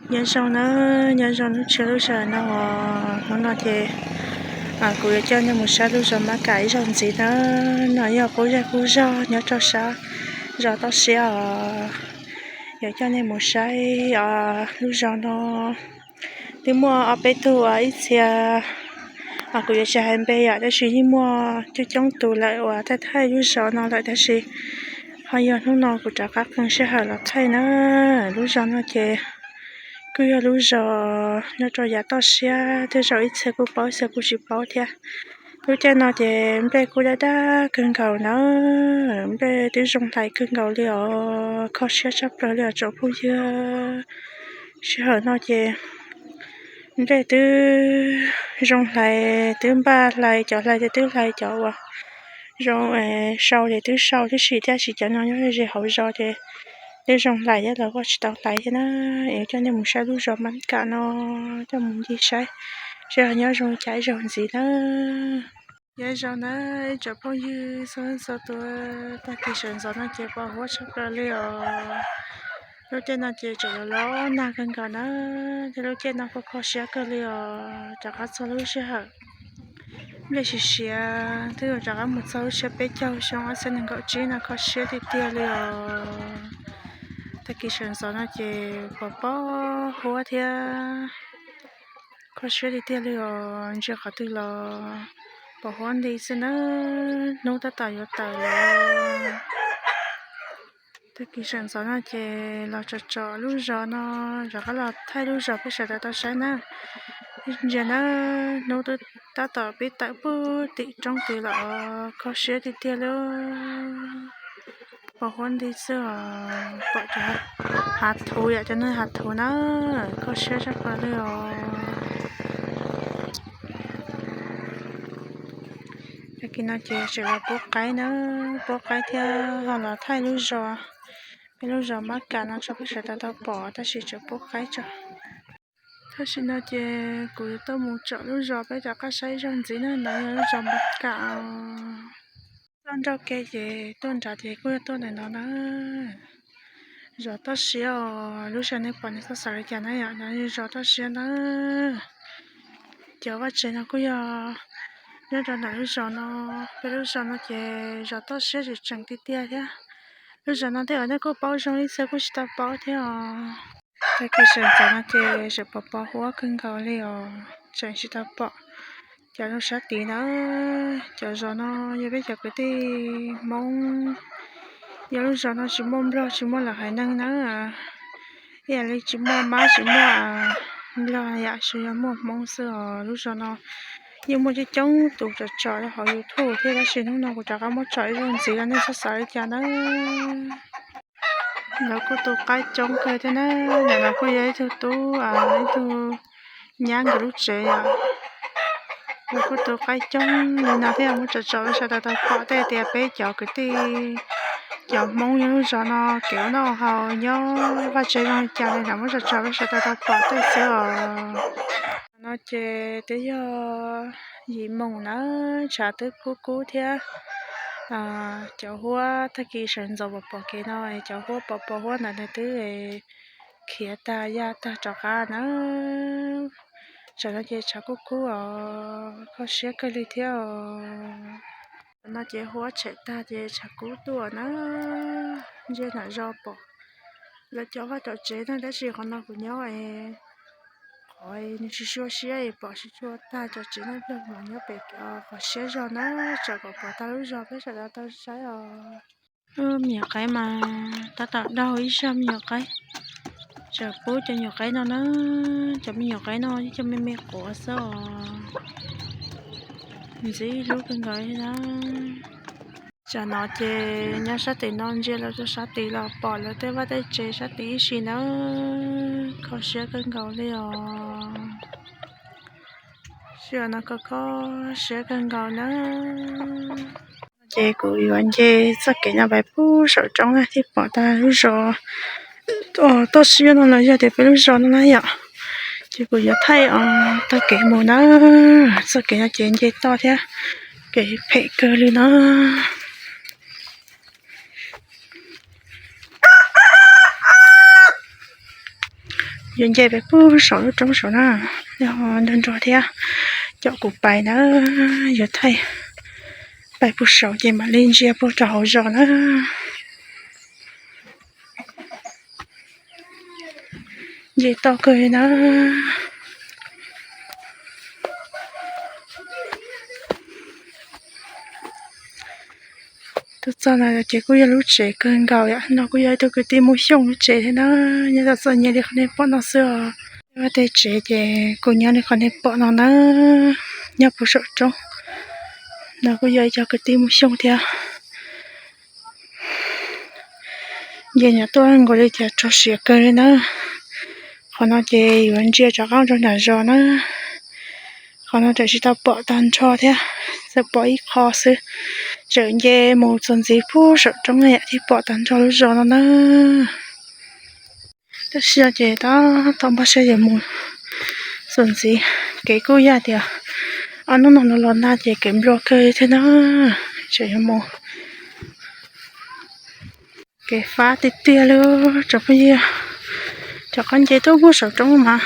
Nyob zoo na, nyob zoo lub tshia lub sawv no. Hnub no ces kuv yuav coj nej mus saib lub zos Mab Kam ib zaug ntxiv na. No yog qub zej qub zog nyob rau sab zos toj siab os. Yuav coj nej mus saib os, lub zos no twb muaj ob peb tug ib txhia, kuv yuav tsis hais npe yom, tab sis yeej muaj coob coob tus lawm uas thaij thaij lub zos no lawm, tab sis ho yog hnub no kuv rov qab qee sij hawm los thaij na. Lub zos no ces kuj yog lub zos nyob rau yav toj siab, tej zaum ib txhia kuj paub, ib txhia kuj tsis paub thiab. Lub caij no ces nplej kuj daj daj kawg nkaus na, nplej twb zoo hlais kawg nkaus li os, kho siab tshaj plaws li os tsoom phooj ywg. Sij hawm no ces nplej twb zoo hlais, twb npaj hlais, cov hlais ces twb hlais, cov uas zoo sau ces twb sau tib si thiab, tab sis cov no nyob ze hauv zos ces twb zoo hlais thiab los kuj tsis tau hlais thiab na. Es coj nej mus saib lub zos Mab Kam no, coj mus ncig saib seb ho nyob zoo li cas ib zaug ntxiv na. Nyob zoo na ib tsoom phooj ywg txhua leej txhua tus, tag kis sawv ntxov no ces pos huab tshaj plaws li os. Lub caij no ces tseem los los nag kawg nkaus na, thiab lub caij no kuj kho siab kawg li os. Rov qab txog lub sij hawm nplej siav siav, twb yuav rov qab mus txog lub tsiab peb caug xyoo ob txhiab nees nkaum tsib no, kho siab tiag tiag li os. Tag kis sawv ntxov no ces pos pos huab thiab, kho siab tiag tiag li os. Ntsia qhov twg los pos huab nti xwb na, hnub tab tom yuav tawm lawm. Tag kis sawv ntxov no ces los tsom tsom lub zos no, rov qab los thaij lub zos peb sawv daws tau saib na. Ntsia na, hnub twb tab tom pib tawm puag tim roob tid los, kho siab tiag tiag li. Pos huab nti xwb os, pom cov hav thuv yom, cov neeg hav thuv na, kho siab tshaj plaws li os. Tag kis no ces tseem los pub qaib na, pub qaib thiab ho los thaij lub zos, peb lub zos Mab Kam no tso peb sawv daws tau pom, tab sis tseem pub qaib tso. Tam sim no ces kuv yuav tuaj mus tsom lub zos peb rov qab saib ib zaug ntxiv na, ntawd yog lub zos Mab Kam. Tuaj nrauj ke ces tuaj nrad ces kuj yog tuaj ntawm no na. Zos toj siab os, lub sij hawm nej pom nej txhob xav li cas na yom, no yog zos toj siab na. Cov vaj tsev no kuj yog nyob rau ntawm lub zos no, peb lub zos no ces zos toj siab tseem tseem tiag tiag thiab. Lub zos no tej zaum nej kuj paub zoo, ib txhia kuj tsis tau paub thiab os. Tag kis sawv ntxov no ces tseem pos pos huab kawg nkaus li os, tseem tsis tau pom cov zoo sab tid na. Cov zos no yog peb cov kwv tij Hmoob, yog lub zos no tsis muaj Nplog tsis muaj lwm haiv neeg na, ib yam li tsis muaj Mab tsis muaj Nplog yam, tsuas yog muaj Hmoob xwb os. Lub zos no yeej muaj coob coob tus tsom tsom rau hauv YouTube thiab, tab sis hnub no kuv rov qab muab tsom ib zaug ntxiv los nej txhob xav li cas na. Lawv kuj tu qaib coob kawg thiab na. Ntawm no kuj yog ib tug tub, ib tug nyab nkawd lub tsev yom. Lawv kuj tu qaib coob li no thiab, muab tsom tsom rau sawv daws tau pom, tej tias peb cov kwv tij cov Hmoob nyob lub zos no kev ua noj haus nyob vaj tsev zoo li cas li, muab tsom tsom rau sawv daws tau pom tej xwb os. No ces twb yog yim moos na, tshav twb kub kub thiab. Cov huab tag kis sawv ntxov pom pom kev no, cov huab pos pos huab ntawd nws twb khiav tag ya tag rov qab na. Tsam no ces tshav kub kub os, kho siab kawg li thiab os. No ces huab tshem tag ces tshav kub tuaj na. Ntsia nram zos pom lawv cov vaj cov tsev na, tab sis qhov no kuv nyob es qhov nws tsis sua siab es pom tsis tshua tag cov tsev na, pliag mas nyob pem qhov siab zog na, tsam kom pom tag lub zos peb sawv daws tau saib os. Me nyuam qaib mas tab tom daug ib zaj me nyuam qaib. Tseem pub cov nyuam qaib no na, cov me nyuam qaib no cov me me quav xwb os. Ntxim hlub kawg nkaus li na. Tsam no ces nyob sab tim no ntsia los rau sab tid los pom lawv tej vaj tej tsev sab tid ib si na, kho siab kawg nkaus li os. Sij hawm no kho kho siab kawg nkaus na. Ces kuv yuav nce txoj kev no pais pub saum roob na thiaj pom tag lub zos toj siab no los yog tias peb lub zos no na yom. Ces kuv yuav thaij tag kev mus na, txoj kev no ces nce toj thiab, kev phem kawg li na. Yuav nce pem puag saum lub roob saum na, yog nrog nrog thiab cov kuv pais na, yuav thaij pais puag saum ces mam li ntsia puag rau hauv zos na. Nce toj kawg li na. Tuaj txog no ces kuj yog lub tsev kawg nkaus yom, no kuj yog ib tug kwv tij Mus Xyooj lub tsev thiab na. Nyob tau txom nyem li qhov nej pom no xwb os. Tej tsev ces kuj nyob li qhov nej pom no na, nyob puag saum roob. No kuj yog ib co kwv tij Mus Xyooj thiab. Nce nyob tuaj nkaus li cas rog siav kawg li na. Qhov no ces yuav ntsia rov qab rau nram zos na. Qhov no tseem tsis tau pom tag nrho thiab, txawm pom ib qho xwb. Tseem nce mus txuas ntxiv puag saum roob na yom thiaj pom tag nrho lub zos no na. Tab sis no ces tab tom npaj siab yuav mus txuas ntxiv, kev kuj yog tias ob hnub no los los nag ces kev nplua kawg thiab na. Tseem yuav mus kev fab tiag tiag li tsoom phooj ywg. Cov qab nce tuaj puag saum roob mas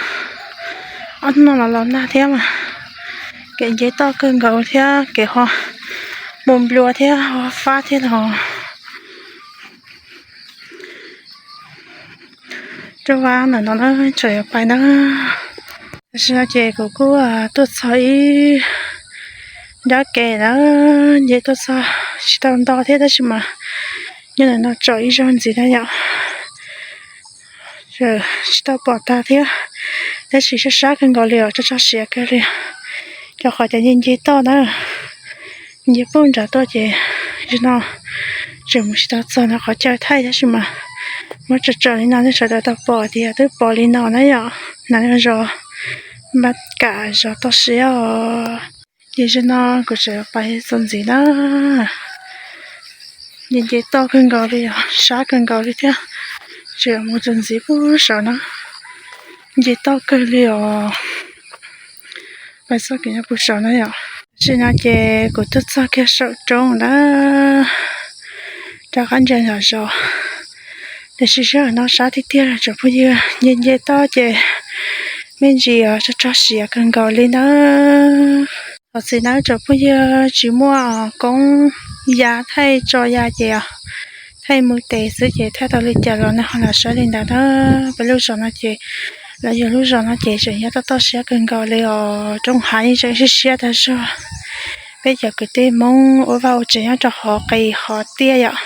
ob hnub no los los nag thiab mas kev nce toj kawg nkaus thiab kev ho mus nplua thiab ho fab thiab los. Rau vaj ntawm no na tseem yuav pais na. Tam sim no ces kuv kuj tuaj txog ib nrab kev na, nce tuaj txog tsis tau nto thiab tab sis mas nyob ntawm no tsom ib zaug ntxiv na yom. Tsis tau pom tag thiab, tab sis sab sab kawg nkaus li os, rog rog siav kawg li. Rau qhov cov nce nce toj na, nce puag nram tuaj ces zaum no tseem mus tsis tau txog ntawm qhov chaw thaij tab sis mas muab tsom tsom li no nej sawv daws tau pom tias twb pom li no na yom. Nram zos Npab Kam zos toj siab os. Ces zaum no kuv tseem pais txuas ntxiv na. Nce nce toj kawg nkaus li os, sab kawg nkaus li thiab. Tseem mus txuas ntxiv puag saum no, nce toj kawg li os. Pais txoj kev nyob puag saum no yom. Tam sim no ces kuv tuaj txog kiag saum roob na, rov qab ntsia nram zos. Tiam sis sij hawm no sab tiag tiag tsoom phooj ywg, nce nce toj ces me ntsis rog rog siav kawg nkaus li na. Thov txim nawb tsoom phooj ywg, tsis muaj koob ya thaij tso ya ces thaij mus tes xwb ces thaij tau li cas los nej ho lam saib li ntawd na. Peb lub zos no ces, los yog lub zos no ces tseem nyob toj toj siab kawg nkaus li os, roob hav yeej tseem siab siab tag zog. Peb cov kwv tij Hmoob ua vaj ua tsev nyob rau hauv qis hauv tiaj yom,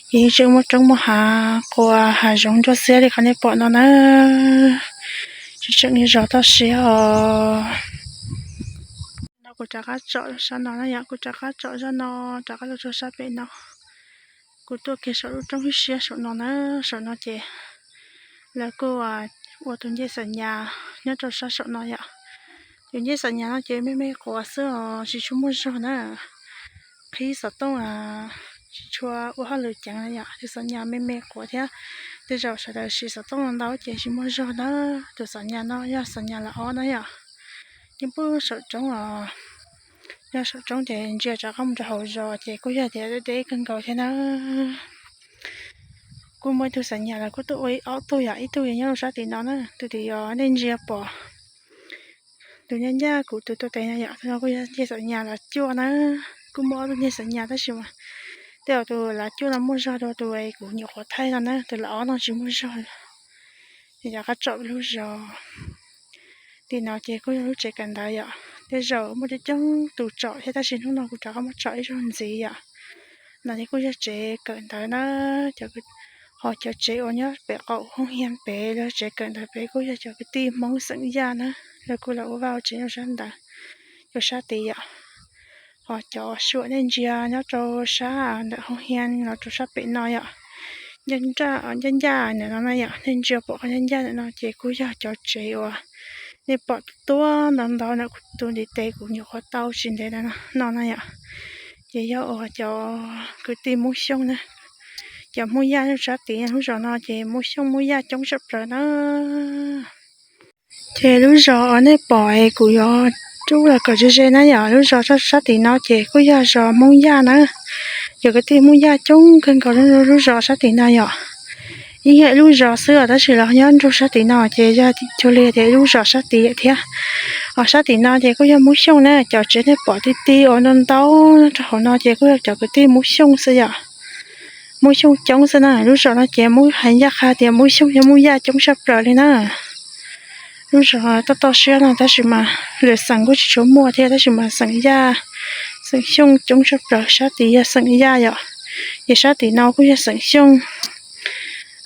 ces yeej tseem muaj roob muaj hav quas hav zoov nruab xiab li qhov nej pom no na. Tseem tseem li zos toj siab os. No kuv rov qab tsom sab no na yom, kuv rov qab tsom zaj no, rov qab los rau sab pem no. Kuv tuaj kiag saum lub roob siab saum no na, saum no ces lawv kuj ua tus ncej xam nyas nyob rau sab saum no yom. Tus ncej xam nyas no ces me me quav xwb os, tsis tshua muaj zog na. Qhib xov tooj tsis tshua ua hauj lwm ceev na yom, tus xam nyas me me quav thiab. Tej zaum sawv daws siv xov tooj ntau ces tsis muaj zog na. Tus xam nyas no yog xam nyas las ob na yom. Nyob puag saum roob os. Nyob saum roob ces ntsia rov qab mus rau hauv zos ces kuj yog tias deb deb kawg nkaus thiab na. Kuj muaj ib tug xam nyas los kuj tuaj ua ib ob tug yom, ib tug nyob rau sab tim no na, tus tim yog nej ntsia pom tus ncaj ncaj kuv tus tuaj tes no yom, tus no kuj yog ncej xam nyas las cuaj na. Kuj muaj ob tug ncej xam nyas tab sis mas tej zaum tus las cuaj no muaj zog dua tus kuv nyuam qhuav thaij no na, tus las ob no tsis muaj zog. Ces rov qab tsom lub zos. Tim no ces kuj yog lub tsev kawm ntawv yom, tej zaum muaj coob coob tus tsom thiab tab sis hnub no kuv rov qab muab tsom ib zaug ntxiv yom. No ces kuj yog tsev kawm ntawv na, cov, ho cov tsev uas nyob pem qaum hoob hias pem los tsev kawm ntawv pem kuj yog cov kwv tij Hmoob xeem Yaj na, lawv kuj los ua vaj ua tsev rau sab ntawd, rau sab tid yom. Ho cov suam nej ntsia nyob rau sab ntawm hoob hias los rau sab pem no yom, ncaj ncaj ntawm no na yom, nej ntsia pom qhov ncaj ncaj ntawm no ces kuj yog cov tsev uas nej pom tuaj ntau ntau ntawm kuv tus ntiv tes kuv nyuam qhuav tau tsis ntev no na yom. Ces yog uas cov kwv tij Hmoob Xyooj na, cov Hmoob Yaj nyob sab tid, lub zos no ces Hmoob Xyooj Hmoob Yaj coob tshaj plaws na. Ces lub zos uas nej pom es kuv yuav rub los kom ze ze na yom, lub zos sab tid no ces kuj yog zos Hmoob Yaj na. Cov kwv tij Hmoob Yaj coob kawg nkaus lub zos sab tid no yom. Yeej yog ib lub zos xwb os, tab sis los nyob nrug sab tim no ces yog cuag li tias ib lub zos sab tid thiab. Os, sab tim no ces kuj yog Hmoob Xyooj na, cov tsev nej pom ti ti uas ntau ntau rau hauv no ces kuj yog cov kwv tij Hmoob Xyooj xwb yom. Hmoob Xyooj coob xwb na, lub zos no ces muab hais ncaj qha tias Hmoob Xyooj yog Hmoob Yaj coob tshaj plaws li na. Lub zos toj toj siab no tab sis mas lwm xeem kuj tsis tshua muaj thiab, tab sis mas xeem Yaj, xeem Xyooj coob tshaj plaws, sab tid yog xeem Yaj yom. Ces sab tim no kuj yog xeem Xyooj.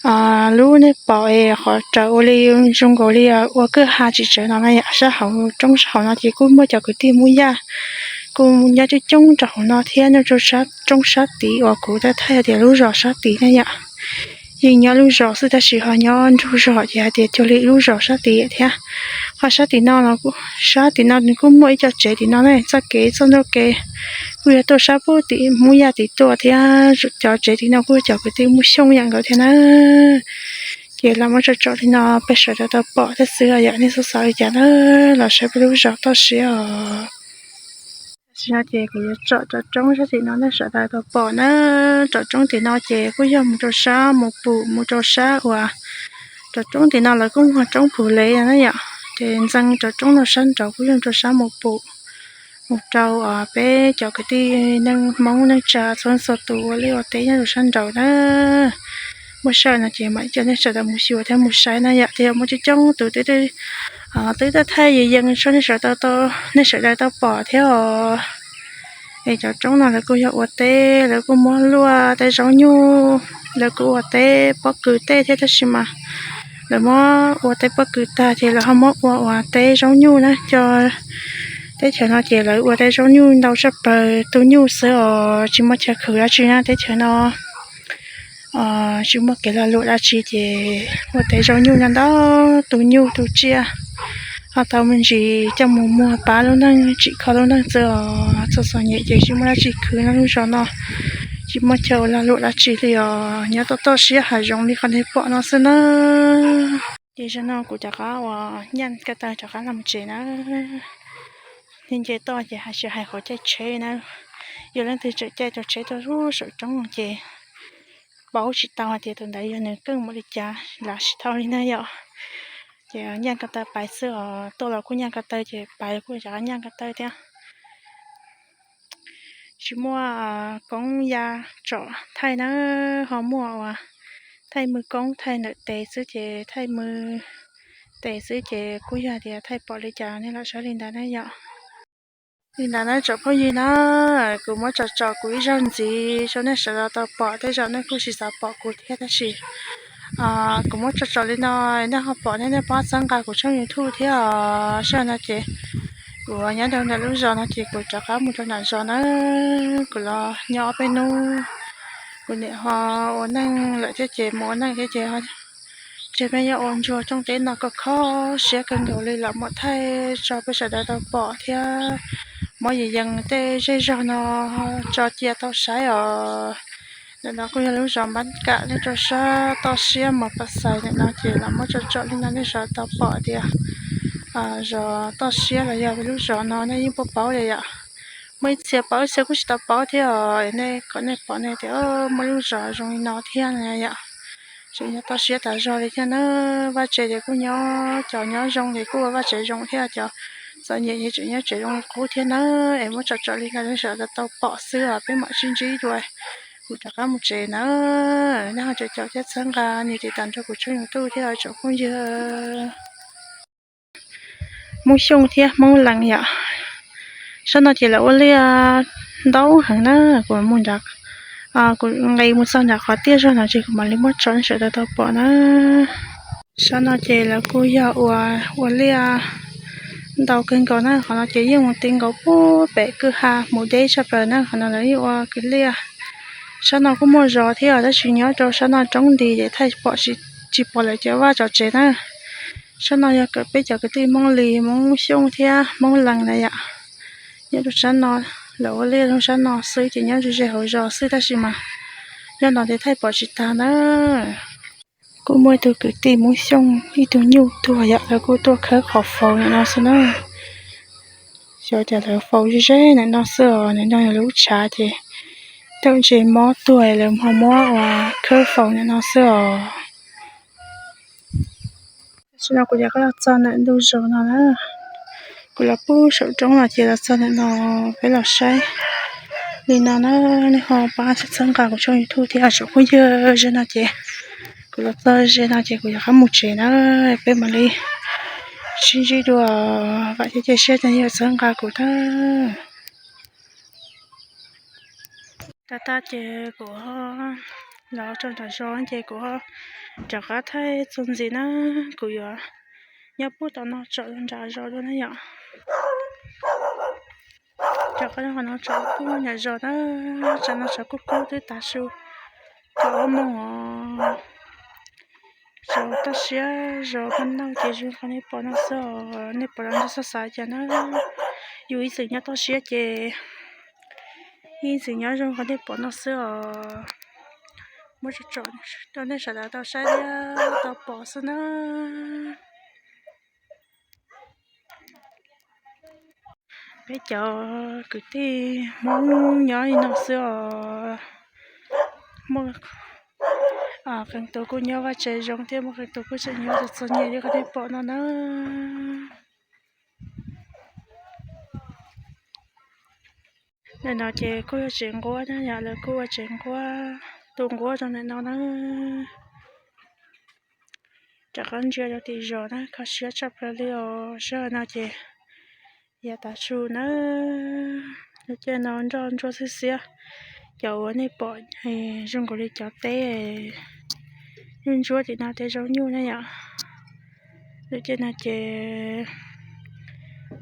Lub nej pom es qhov raws ua li zoo nkaus li ua kwj ha tsis tsawg no na yom, sab hauv roob sab hauv no ces kuj muaj cov kwv tij Hmoob Yaj kuj nyob coob coob rau hauv no thiab, nyob rau roob sab tid uas kuv tau thaij tias lub zos sab tid na yom. Yeej nyob lub zos xwb tab sis ho nyob nrug zos ces hais tias cuag li lub zos sab tid thiab. Ho sab tim no los, sab tim no nws kuj muaj ib co tsev tim no na, txoj kev txoj ntug kev kuj yog tuaj sab pem tim Hmoob Yaj tim tuaj thiab. Cov tsev tim no kuj yog cov kwv tij Hmoob Xyooj yam nkaus thiab na. Ces los muab tsom tsom li no peb sawv daws tau pom thiab xwb yom, nej xav xav li cas na, los saib peb lub zos toj siab os. Tam sim no ces kuv yuav tsom rov roob sab tim no nej sawv daws tau pom na. Rov roob tim no ces kuj yog mus rau sab Mus Pum, mus rau sab uas, rov roob tim no lawv kuj hu roob Pum Lev na yom. Ces ntxeev rov roob no sab nraud kuj yog rau sab Mus Pum, mus rau peb cov kwv tij neej Hmoob neej tsa txhua txhua tus ua liaj ua teb nyob rau sab nraud na. Muaj sij hawm no ces mam coj nej sawv daws mus xyuas thiab mus saib na yom, ces yog muaj coob coob tus twb, twb tau thaij yees yees rau nej sawv daws tau, nej sawv daws tau pom thiab os. Es cov roob no lawv kuj yog ua teb, lawv kuj muab luaj teb zaub nyuj, lawv kuj ua teb pob kws tej thiab, tab sis mas lawv muab ua teb pob kws tag ces lawv ho muab ua ua teb zaub nyuj na. Cov teb chaws no ces lawv ua teb zaub nyuj ntau tshaj plaws, tu nyuj xwb os, tsis muaj chaw khwv dab tsi na teb chaws no. Tsis muaj kev lag luam dab tsi ces ua teb zaub nyuj no ntau, tu nyuj tu tsiaj, ho tau me ntsis coj mus muag pab lub neej, tsim kho lub neej xwb os. Txom txom nyem ces tsis muaj dab tsi khwv no, lub zos no tsis muaj chaw ua lag luam dab tsi li os, nyob toj toj siab hav zoov li qhov nej pom no xwb na. Ces zaum no kuv rov qab ua nyaj ko taw rov qab los tsev na. Nce toj ces hais tsis hais qhov caij tsheb na, yog leej twg tseem caij tau tsheb tuaj saum roob no ces paub tsis tau hais tias tus ntawd yog nws keej npaum li cas, lav tsis tau li na yom. Ces nyaj ko taw pais xwb os, tuaj los kuj nyaj ko taw ces pais los kuj rov qab nyaj ko taw thiab. Tsis muaj koob ya tsom thaij na, ho muaj uas thaij mws koob thaij ntawm tes xwb ces thaij mws tes xwb ces kuj yog tias thaij pom li cas nej los saib li ntawd na yom. Li ntawd na tsoom phooj ywg na, kuv muab tsom tsom kuv ib zaug ntxiv rau nej sawv daws tau pom, tej zaum nej kuj tsis xav pom kuv thiab tab sis kuv muab tsom tsom li no, nej ho pom nej, nej pab txhawb nqa kuv tshooj YouTube thiab os. Sij hawm no ces kuv nyob rau ntawm lub zos no ces kuv rov qab mus rau nram zos na, kuv los nyob ob peb hnub, kuv niam ho ua neej lawm thiab ces mus ua neej thiab ces ntshe peb yuav ua ntsuag rooj teb no kho kho siab kawg nkaus li los mus thaij tso peb sawv daws tau pom thiab muab yees yees tej zej zog no tso cia tau saib os. Ntawm no kuj yog lub zos Npab Kam nyob rau sab toj siab Mos Pas Xais ntawm no ces los muab tsom tsom li no nej sawv daws tau pom tias zos toj siab los yog lub zos no nej yeej paub paub li yom. Muaj ib txhia paub ib txhia kuj tsis tau paub thiab os, nej kom nej pom nej tias muaj lub zos zoo li no thiab na yom. Tseem nyob toj siab tas zog li thiab na. Vaj tse ces kuj nyob, cov nyob zoo ces kuj ua vaj tse zoo thiab, cov txom nyem ces tseem nyob tsev zoo li qub thiab na. Es muab tsom tsom li no nej sawv daws tau pom xwb os, peb mam sib ntsib dua, kuv rov qab mus tsev na. Nej ho caum caum thiab txhawb nqa nias tiv tam nrog kuv tshooj YouTube thiab tsoom phooj ywg. Hmoob Xyooj thiab Hmoob Lees yom. Sab no ces lawv ua liaj ntau heev na, kuv mus nrad, kuv nqis mus txog nram qhov tiaj zog no ces kuv mam li muab tso nej sawv daws tau pom na. Sab no ces lawv kuj yog ua, ua liaj ntau kawg nkaus na, qhov no ces yeej mus ti nkaus puag pem kwj ha mus deb tshaj plaws na, qhov no lawv yeej ua kwv liaj. Sab no kuj muaj zos thiab tab sis nyob rau sab no roob nti ces thaij pom tsis, tsis pom lawv cov vaj cov tsev na. Sab no yog peb cov kwv tij Hmoob Lis, Hmoob Xyooj thiab Hmoob Lees na yom. Nyob rau sab no, lawv ua liaj rau sab no xwb ces nyob ze ze hauv zos xwb tab sis mas nyob no ces thaij pom tsis tag na. Kuj muaj ib tug kwv tij Hmoob Xyooj ib tug nyuj tuag yom, lawv kuj tuaj khawb qhov faus ntawm no xwb na. Xyov cas lawv faus ze ze ntawm no xwb os, ntawm no yog lub tshav ces thaum ntshe mob tuag lawv ho muab ua khawb faus ntawm no xwb os. Tam sim no kuv cov koj los txog ntawm ntug zos no na. Kuv los pub saum roob no ces los txog ntawm no, peb los saib li no na. Nej ho pab txhawb nqa kuv tshooj YouTube thiab tsoom phooj ywg. Ze no ces kuv los txog ze no ces kuv yuav rov qab mus tsev na. Peb mam li sib ntsib dua, vam thiab cia siab tias nej yuav txhawb nqa kuv thiab. Tag tag ces kuv los rau nram zos ces kuv rov qab thaij txuas ntxiv na. Kuv yuav nyob puag tom no tsom nram zos dua na yom. Rov qab qhov no tsom puag nram zos na. Tsam no tsov kub kub twb tav su kaum ob moos os. Zos toj siab zos Hmoob Lauj ces zoo qhov nej pom no xwb os. Nej pom los nej xav xav cas na, yus ib txwm nyob toj siab ces ib txwm nyob zoo qhov nej pom no xwb os. Muab tsom tsom rau nej sawv daws tau saib thiab tau pom xwb na. Peb cov kwv tij Hmoob nyob li no xwb os. Muaj qee tus kuj nyob vaj tsev zoo thiab muaj qee tus kuj tseem nyob txom txom nyem li qhov nej pom no na. Ntawm no ces kuj yog tsev nquab na yom, lawv kuj ua tsev nquab, tu nquab rau ntawm no na. Rov qab ntsia rau tim zos na, kho siab tshaj plaws li os. Sij hawm no ces yav tav su na, lub caij no nroj ntsuab xiab xiab. Cov uas nej pom zoo nkaus li cov teb nyuj ntsuab tim no tej zoo nyuj na yom. Lub caij no ces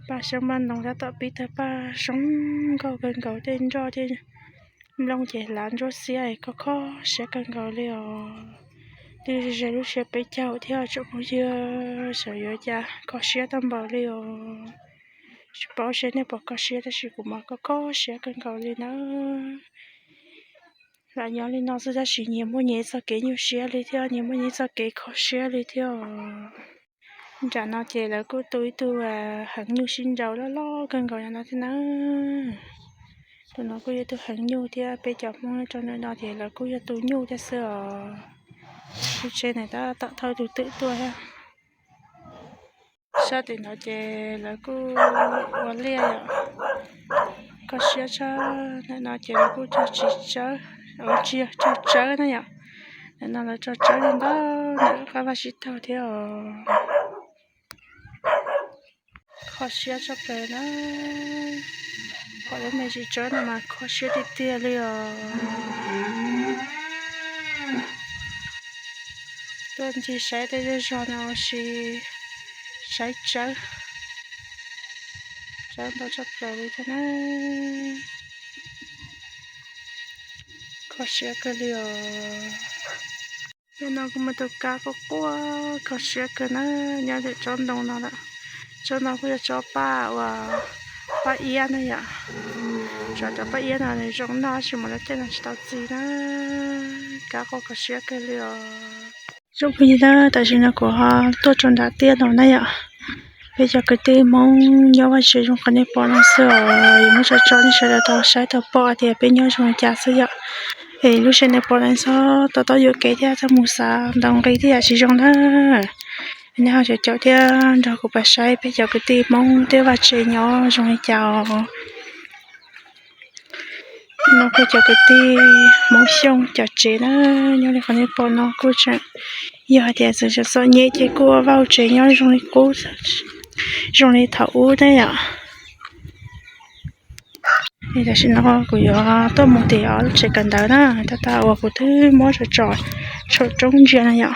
paj xyoob paj ntoo tab tom pib tawg paj zoo nkauj kawg nkaus, tej nroj tej nplooj ces hlav ntsuab xiab, kho kho siab kawg nkaus li os. Twb ze lub sij hawm peb caug thiab tsoom phooj ywg, xyov yuav cas kho siab tag npaum li os. Tsis paub seb nej puas kho siab tab sis kuv mas kho kho siab kawg nkaus li na. Lam nyob li no xwb tab sis nyias muaj nyias txoj kev nyuaj siab li thiab nyias muaj nyias txoj kev kho siab li thiab os. Nram no ces lawv kuj tu ib tug heev nyuj sib nraus loj loj kawg nkaus no thiab na. Tus no kuj yog tus heev nyuj thiab, peb cov Hmoob nyob rau ntawm no ces lawv kuj yog tus nyuj thiab xwb os. Tus tsev neeg tab tom thauj tus twm tuaj thiab. Sab tim no ces lawv kuj ua liaj yom. Kho siab tshaj, ntawm no ces lawv kuj cog tsis tsawb, tsis yog cog tsawb na yom. Ntawm no lawv tso tsawb ntau ntau ntawm qab vaj tsib taug thiab os. Kho siab tshaj plaws na. Pom lub me tsis tsawb no mas kho siab tiag tiag li os. Tuaj ncig saib tej zej zog no sis saib tsawb, tsawb ntau tshaj plaws li thiab na. Kho siab kawg li os. Yog no kuv muaj tus kab quaj quaj kho siab kawg na, nyob ntawm tsob ntoo no lawm. Tsob no kuj yog tsob paj uas paj iab na yom. Tsob cov paj iab no nws zoo noj tab sis mas lub caij no tsis tau txi na. Kab quaj kho siab kawg li os. Zoo phooj ywg na, tam sim no kuv ho tuaj rau nram tiaj no na yom. Peb cov kwv tij Hmoob nyob vaj tsev zoo qhov nej pom no xwb os, yuav muab tso tso nej sawv daws tau saib tau pom tias peb nyob zoo li cas xwb yom. Es lub sij hawm nej pom no txhob to taub yuam kev thiab txhob mus xav ntaus nqi tej yam tsis zoo na. Nej ho caum caum thiab nrog kuv pab saib peb cov kwv tij Hmoob tej vaj tsev nyob zoo li cas os. No kuj cov kwv tij Hmoob Xyooj cov tsev na, nyob li qhov nej pom no kuj tseem yog hais tias tseem txom nyem ces kuj ua vaj tsev nyob zoo li qub, zoo li thaum ub na yom. Tam sim no kuv yuav tuaj mus tim lub tsev kawm ntawv na, tab tab uas kuv twb muab tso tso saum roob ntsia no yom.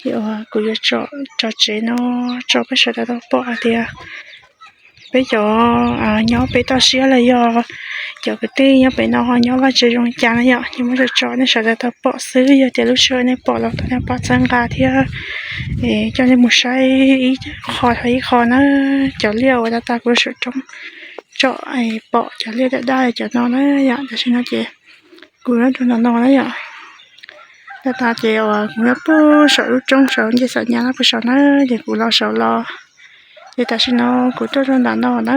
Ces kuv yuav tso tsev no tso peb sawv daws tau pom hais tias peb cov nyob pem toj siab los yog cov kwv tij nyob pem no ho nyob vaj tsev zoo li cas na yom. Ces muab tso tso nej sawv daws tau pom xwb, yog tias lub sij hawm nej pom los thov nej pab txhawb nqa thiab coj nej mus saib ib qho dhau ib qho na. Cov liaj uas tab tab kuv lub saum roob tsom pom cov liaj daj daj cov no na yom. Tam sim no ces kuv nyob rau ntawm no na yom. Tab tab ces uas kuv nyob puag saum lub roob saum ncej xam nyas no puag saum na, ces kuv los saum los. Ces tam sim no kuv tuaj rau ntawm no na,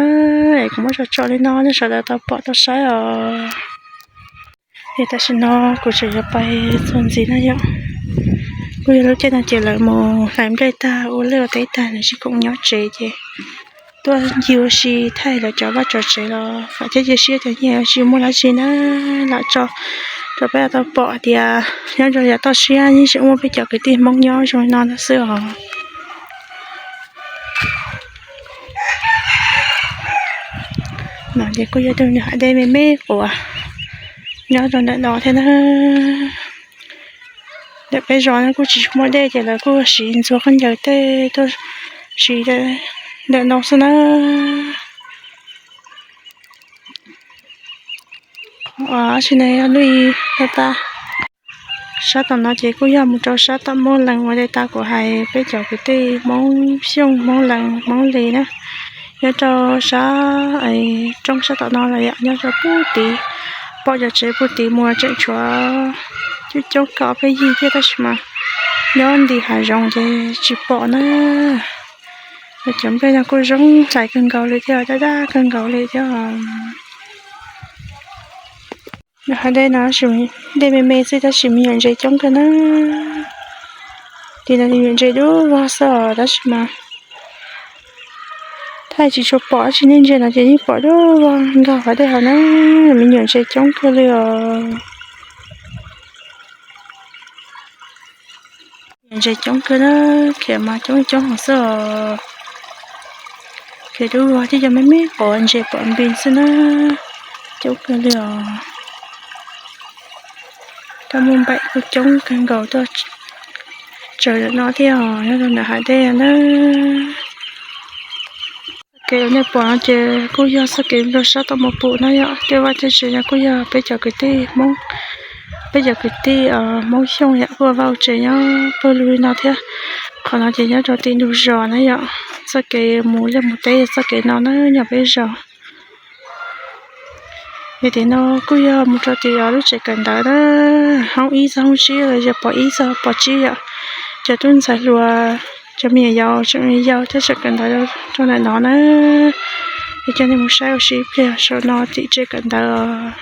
es kuv muab tso tso li no nej sawv daws tau pom tau saib os. Ces tam sim no kuv tseem yuav pais txuas ntxiv na yom. Kuj yog lub caij no ces lawv mus hlais nplej tag ua liaj ua teb tag, lawv sib koom nyob tsev ces tuaj ncig ua si thaij lawv cov vaj cov tsev los kom thiaj cia siab cov nyiaj, tsis muaj dab tsi na, lam tso rau peb tau pom tias nyob rau yav toj siab yeej tseem muaj peb cov kwv tij Hmoob nyob zoo li no ntag xwb os. No ces kuj yog tus nws hav dej me me quav nyob rau ntawm no thiab na. Ntawm peb zos no kuj tsis muaj dej ces lawv kuj siv ntxuag khaub ncaws tej tuaj siv ntawm no xwb na. Tab sis no yog lub i ta ta. Sab tom no ces kuj yog mus rau sab tom Hmoob Lees uas li tas kuv hais peb cov kwv tij Hmoob Xyooj, Hmoob Lees, Hmoob Lis na. Nyob rau sab roob sab tom no los yom, nyob rau puag tid, pom cov tsev puag tid mus tseem tshuav coob coob kaum peb yig thiab tab sis mas nyob nti hav zoov ces tsis pom na. Cov nplej no kuj zoo hlais kawg nkaus li thiab, daj daj kawg nkaus li thiab. Hav dej no dej me me xwb tab sis me nyuam ntses coob kawg na. Tim no me nyuam ntses dub vog xwb os tab sis mas thaij tsis tshua pom, tab sis nej ntsia no ces yeej pom dub vog nkaus hav dej hauv na. Me nyuam ntses coob kawg li os. Ntses coob kawg na, khiav mas coob coob hauv xwb os. Khiav dub vog thiab, cov me me quav ntses pom npis xwb na, coob kawg li os. Cov mus npaim kuj coob kawg nkaus tuaj tsaws ntawm no thiab os, nyob rau ntawm hav dej na. Txoj kev uas nej pom no ces kuj yog txoj kev nplua sab tom Mus Pum na yom, tej vaj tej tsev no kuj yog peb cov kwv tij Hmoob, peb cov kwv tij Hmoob Xyooj yom, kuj ua vaj ua tsev nyob pawg lug li no thiab. Qhov no ces nyob rau tim ntug zos na yom, txoj kev mus liaj mus teb yog txoj kev no na, nyob peb zos. Yog tias no kuj yog mus rau tim lub tsev kawm ntawv na, hoob ib txog hoob tsib los yog pov ib txog pov tsib yom. Cov tub ntxhais hluas, cov me nyuam yaus tseem yau thiab tseem kawm ntawv rau ntawm no na. Es coj nej mus saib ua si ib pliag saum no tim tsev kawm ntawv.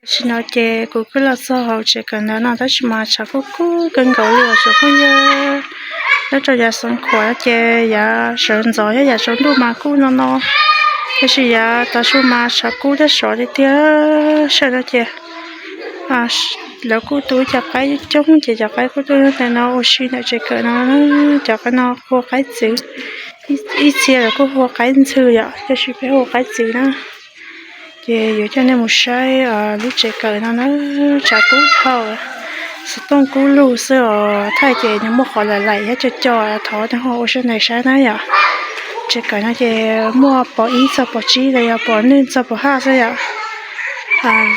Tam sim no ces kuv kuj los txog hauv tsev kawm ntawv no tab sis mas tshav kub kub kawg nkaus li os tsoom phooj ywg. Nyob rau yav Xeev Khuam ces yav sawv ntxov thiab yav tsaus ntuj mas kuj no no, tab sis yav tav su mas tshav kub thiab sov tiag tiag. Sawm no ces lawv kuj tu ib co qaib coob ces cov qaib kuj tuaj nyob ntawm no ua si ntawm tsev kawm no. Cov qaib no hu ua qaib txwv, ib txhia lawv kuj hu ua qaib ntxhw yom, tab sis peb hu ua qaib txwv na. Ces yuav coj nej mus saib lub tsev kawm no na, tshav kub dhau, xov tooj kub lug xwb os. Thaij ces nws muaj qhov laim laim thiab co co, thov nej ho ua siab ntev saib na yom. Tsev kawm no ces muaj pov ib txog pov tsib los yog pov nwj txog pov haj xwb yom.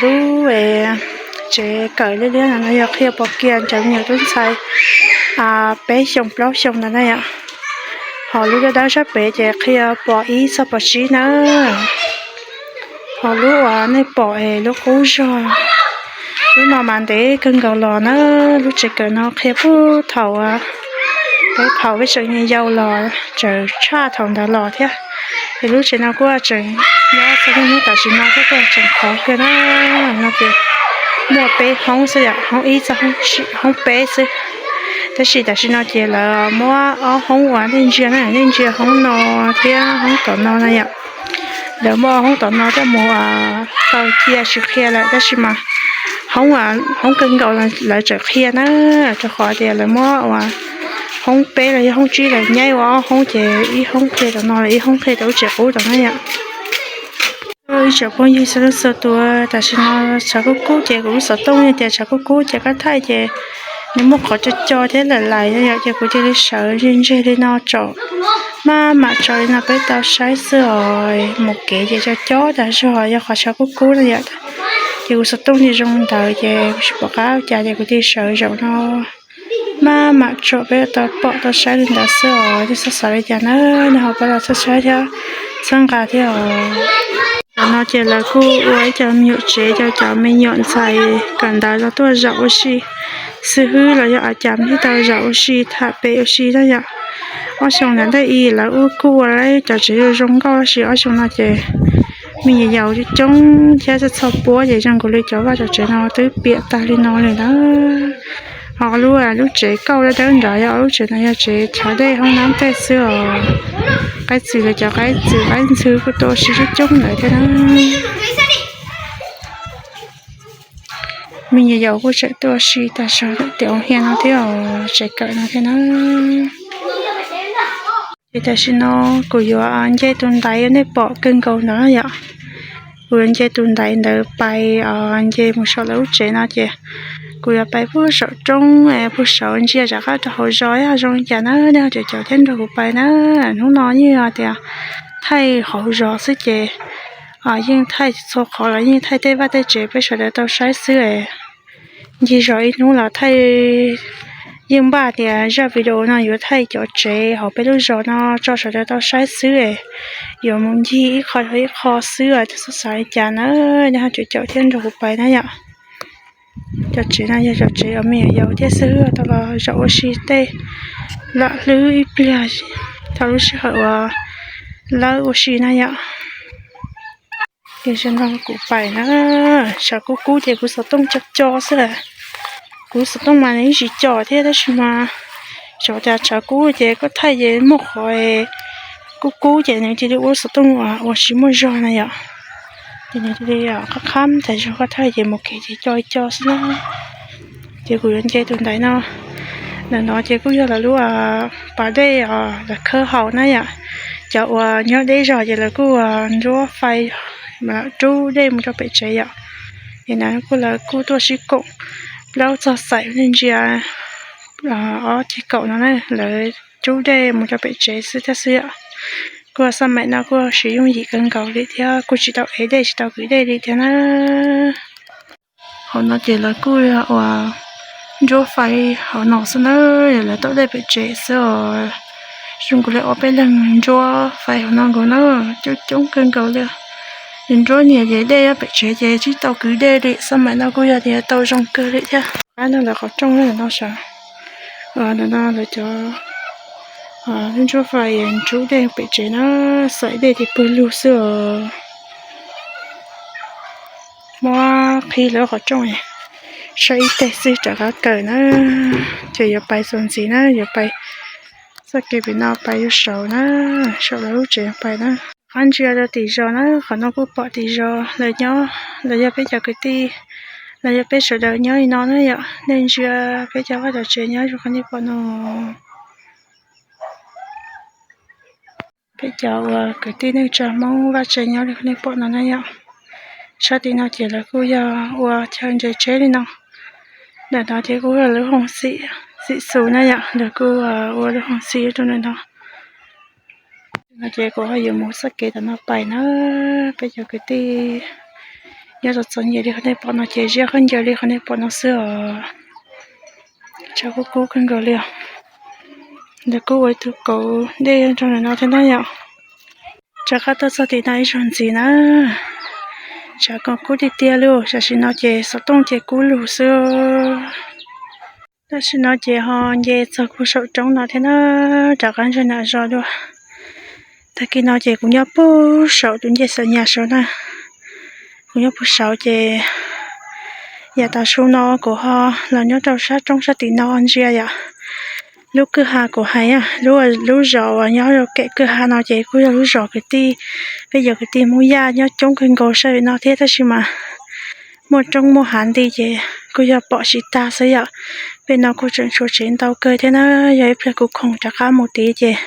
Lub tsev kawm liab liab no yog qhia pom kiag cov me nyuam tub ntxhais peb xyoo plaub xyoo ntawd na yom. Ho lub dawb dawb sab pem ces qhia pov ib txog pov tsib na. Ho lub uas nej pom es lub qub zog, lub no mas ntev kawg nkaus los na. Lub tsev kawm no qhia puag thaum peb phaum peb tseem yau los tseem tshaj thaum ntawd los thiab. Es lub tsev no kuj tseem nyob txog niaj hnub tam sim no thiab, kuj tseem khov kawg na. No ces muaj peb hoob xwb yom, hoob ib txog hoob peb xwb. Tab sis tam sim no ces lawv muab ob hoob uas nej ntsia na, nej ntsia hoob no thiab hoob tom no na yom. Lawv muab ob hoob tom no coj mus kaw cia tsis qhia lawm tab sis mas hoob, hoob kawg nkaus lawv tseem qhia na, rau qhov tias lawv muab uas hoob peb los yog hoob tsib lawv nyaib ua ob hoob ces ib hoob qhia tom no los ib hoob qhia rau lub tsev qub tom na yom. Ib tsoom phooj ywg txhua leej txhua tus, tam sim no tshav kub kub ces kuv lub xov tooj tias tshav kub kub ces koj thaij ces nws muaj qhov co co thiab laim laim no yom, ces kuv cia li sawv ntseg ntseg li no tso, maj mam tso li no peb tau saib xwb os. Mus kev ces co co tas zog yog qhov tshav kub kub no yom. Ces kuv xov tooj tsis zoo ntawd ces kuv tsis pom qab ua cas ces kuv cia li sawv zaum no maj mam tso peb tau pom tau saib li ntawd xwb os. Ces xav xav li cas na, nej ho pab los txhawb saib thiab txhawb nqa thiab os. Tam no ces lawv kuj ua ib co me nyuam tsev rau cov me nyuam ntxhais kawm ntawv los tuaj zaum ua si, xib hwb los yog a cas thiaj tau zaum ua si tham pem ua si na yom. Ob xyoo ntawd ntej i lawv kuj ua cov tsev zoo zoo nkauj tab sis ob xyoo no ces me nyuam yaus coob thiab txhua txhua puab ces zoo nkaus li cov vaj cov tsev no twb piam tag li no li lawm. Ob lub, lub tsev kauj dawb dawb nrad yog lub tsev no yog tsev chav dej hoob nab tej xwb os. Qaib txwm, cov qaib txwm qaib ntxhw kuj tuaj ua si coob coob ntawd thiab na. Me nyuam yaus kuj tseem tuaj ua si tag zog tim hauv hiaj no thiab os, tsev kawm no thiab na. Ces tam sim no kuv yuav nce tus ntaiv uas nej pom kawg nkaus ntawd na yom. Kuv yuav nce tus ntaiv ntawd pais nce mus saum lawv lub tsev no ces kuv yuav pais puag saum roob, puag saum ntsia rov qab rau hauv zos ib yam zoo li cas na, nej ho caum caum thiab nrog kuv pais na. Hnub no yeej yog tias thaij hauv zos xwb ces yeej thaij txhua qhov los yeej thaij tej vaj tej tsev peb sawv daws tau saib xwb. Ncig zos ib hnub los thaij, yeej npaj tias zaj video no yuav thaij cov tsev hauv peb lub zos no tso sawv daws tau saib xwb. Yuav mus ncig ib qho rau ib qho xwb, tsis txhob xav li cas na, nej ho caum caum thiab nrog kuv pais na yom. Cov tsev no yog cov tsev uas me nyuam yaus thiab xwb tau los zaum ua si tej lam hlwb ib pliag thaum lub sij hawm uas lawb ua si na yom. Ces sawv daws kuv pais na, tshav kub kub ces kuv xov tooj co co xwb. Kuv xov tooj mas nws yeej tsis co thiab tab sis mas xyov cas tshav kub ces koj thaij ces muaj qhov kub kub ces nws cia li ua xov tooj ua tsis muaj zog na yom. Ces nws cia li qab qab tas zog, koj thaij ces mus kev ces co co xwb na. Ces kuv yuav nce tus ntaiv no. Ntawm no ces kuj yog lawv lub pas dej lawv khawb haus na yom. Cov uas nyob deb zog ces lawv kuj nruab fais rub dej mus rau pem tsev yom. Ces no kuj lawv kuj tuaj sib koom plaub txog xaim ntsia ob ceg kaum no na, lawv rub dej mus rau pem tsev xwb thiab xwb yom. Kuj xab maim no kuj siv yooj yim kawg nkaus li thiab kuj tsis tau ev dej tsis tau kwv dej li thiab na. Hauv no ces lawv kuj yog ua nruab fais hauv no xwb na, lawv tau dej pem tsev xwb os. Zoo nkaus li ob peb leeg nruab fais hauv no nkaus na, coob coob kawg nkaus li. Nruab niag ces dej pem tsev ces tsis tau kwv dej li, xab maim no kuj yog tias tau zoo kawg li thiab. Qab no lawv qhov rooj no sav, ntawm no lawv cov nruab fais rub dej pem tsev na, xaim dej ces pw lug xwb os. Muab qhib lawv qhov rooj, saib ib teg xwb rov qab kawm na. Ces yuav pais txuas ntxiv na, yuav pais txoj kev pem no pais yuav saum na, saum lawv lub tsev pais na. Qab ntsia rau tim zos na, qhov no kuj pom tim zos lawv nyob, lawv yog peb cov kwv tij, lawv yog peb sawv daws nyob li no na yom. Nej ntsia peb cov vaj cov tsev nyob zoo qhov nej pom no. Peb cov uas kwv tij neej tsa Hmoob vaj tsev nyob li qhov nej pom no na yom. Sab tim no ces lawv kuj yog ua chaw ntses tsheb li no. Ntawm no ces kuj yog lub hoos xim xus na yom, lawv kuj ua lub hoos xim rau ntawm no. No ces kuv ho yuav mus txoj kev tom no pais na, peb cov kwv tij nyob txom txom nyem li qhov nej pom no ces ziab khaub ncaws li qhov nej pom no xwb os. Tshav kub kub kawg nkaus li os. Lawv kuj ua ib tug kauv dej rau ntawm no thiab na yom. Rov qab tuaj txog tim no ib zaug ntxiv na, tshav kub tiag tiag li, tam sim no ces xov tooj ces kub lug xwb. Tam sim no ces ho nce txog puag saum roob no thiab na, rov qab ntsia nram zos dua. Tag kis no ces kuv nyob puag saum tus ncej xav nyas saud na, kuv nyob puag saud ces yav tas su no kuv ho los nyob rau sab roob sab tim no ntsia yom. Lub kwj ha kuv hais, lub zos uas nyob rau kem kwj ha no ces kuj yog lub zos kwv tij, peb cov kwv tij Hmoob Yaj nyob coob kawg nkaus sab tim no thiab tab sis mas muaj roob muaj hav nti ces kuj yog pom tsis tag xwb yom. Pem no kuj tseem tshuav tsev ntau kawg thiab na, yog ib pliag kuv khoom rov qab mus tid ces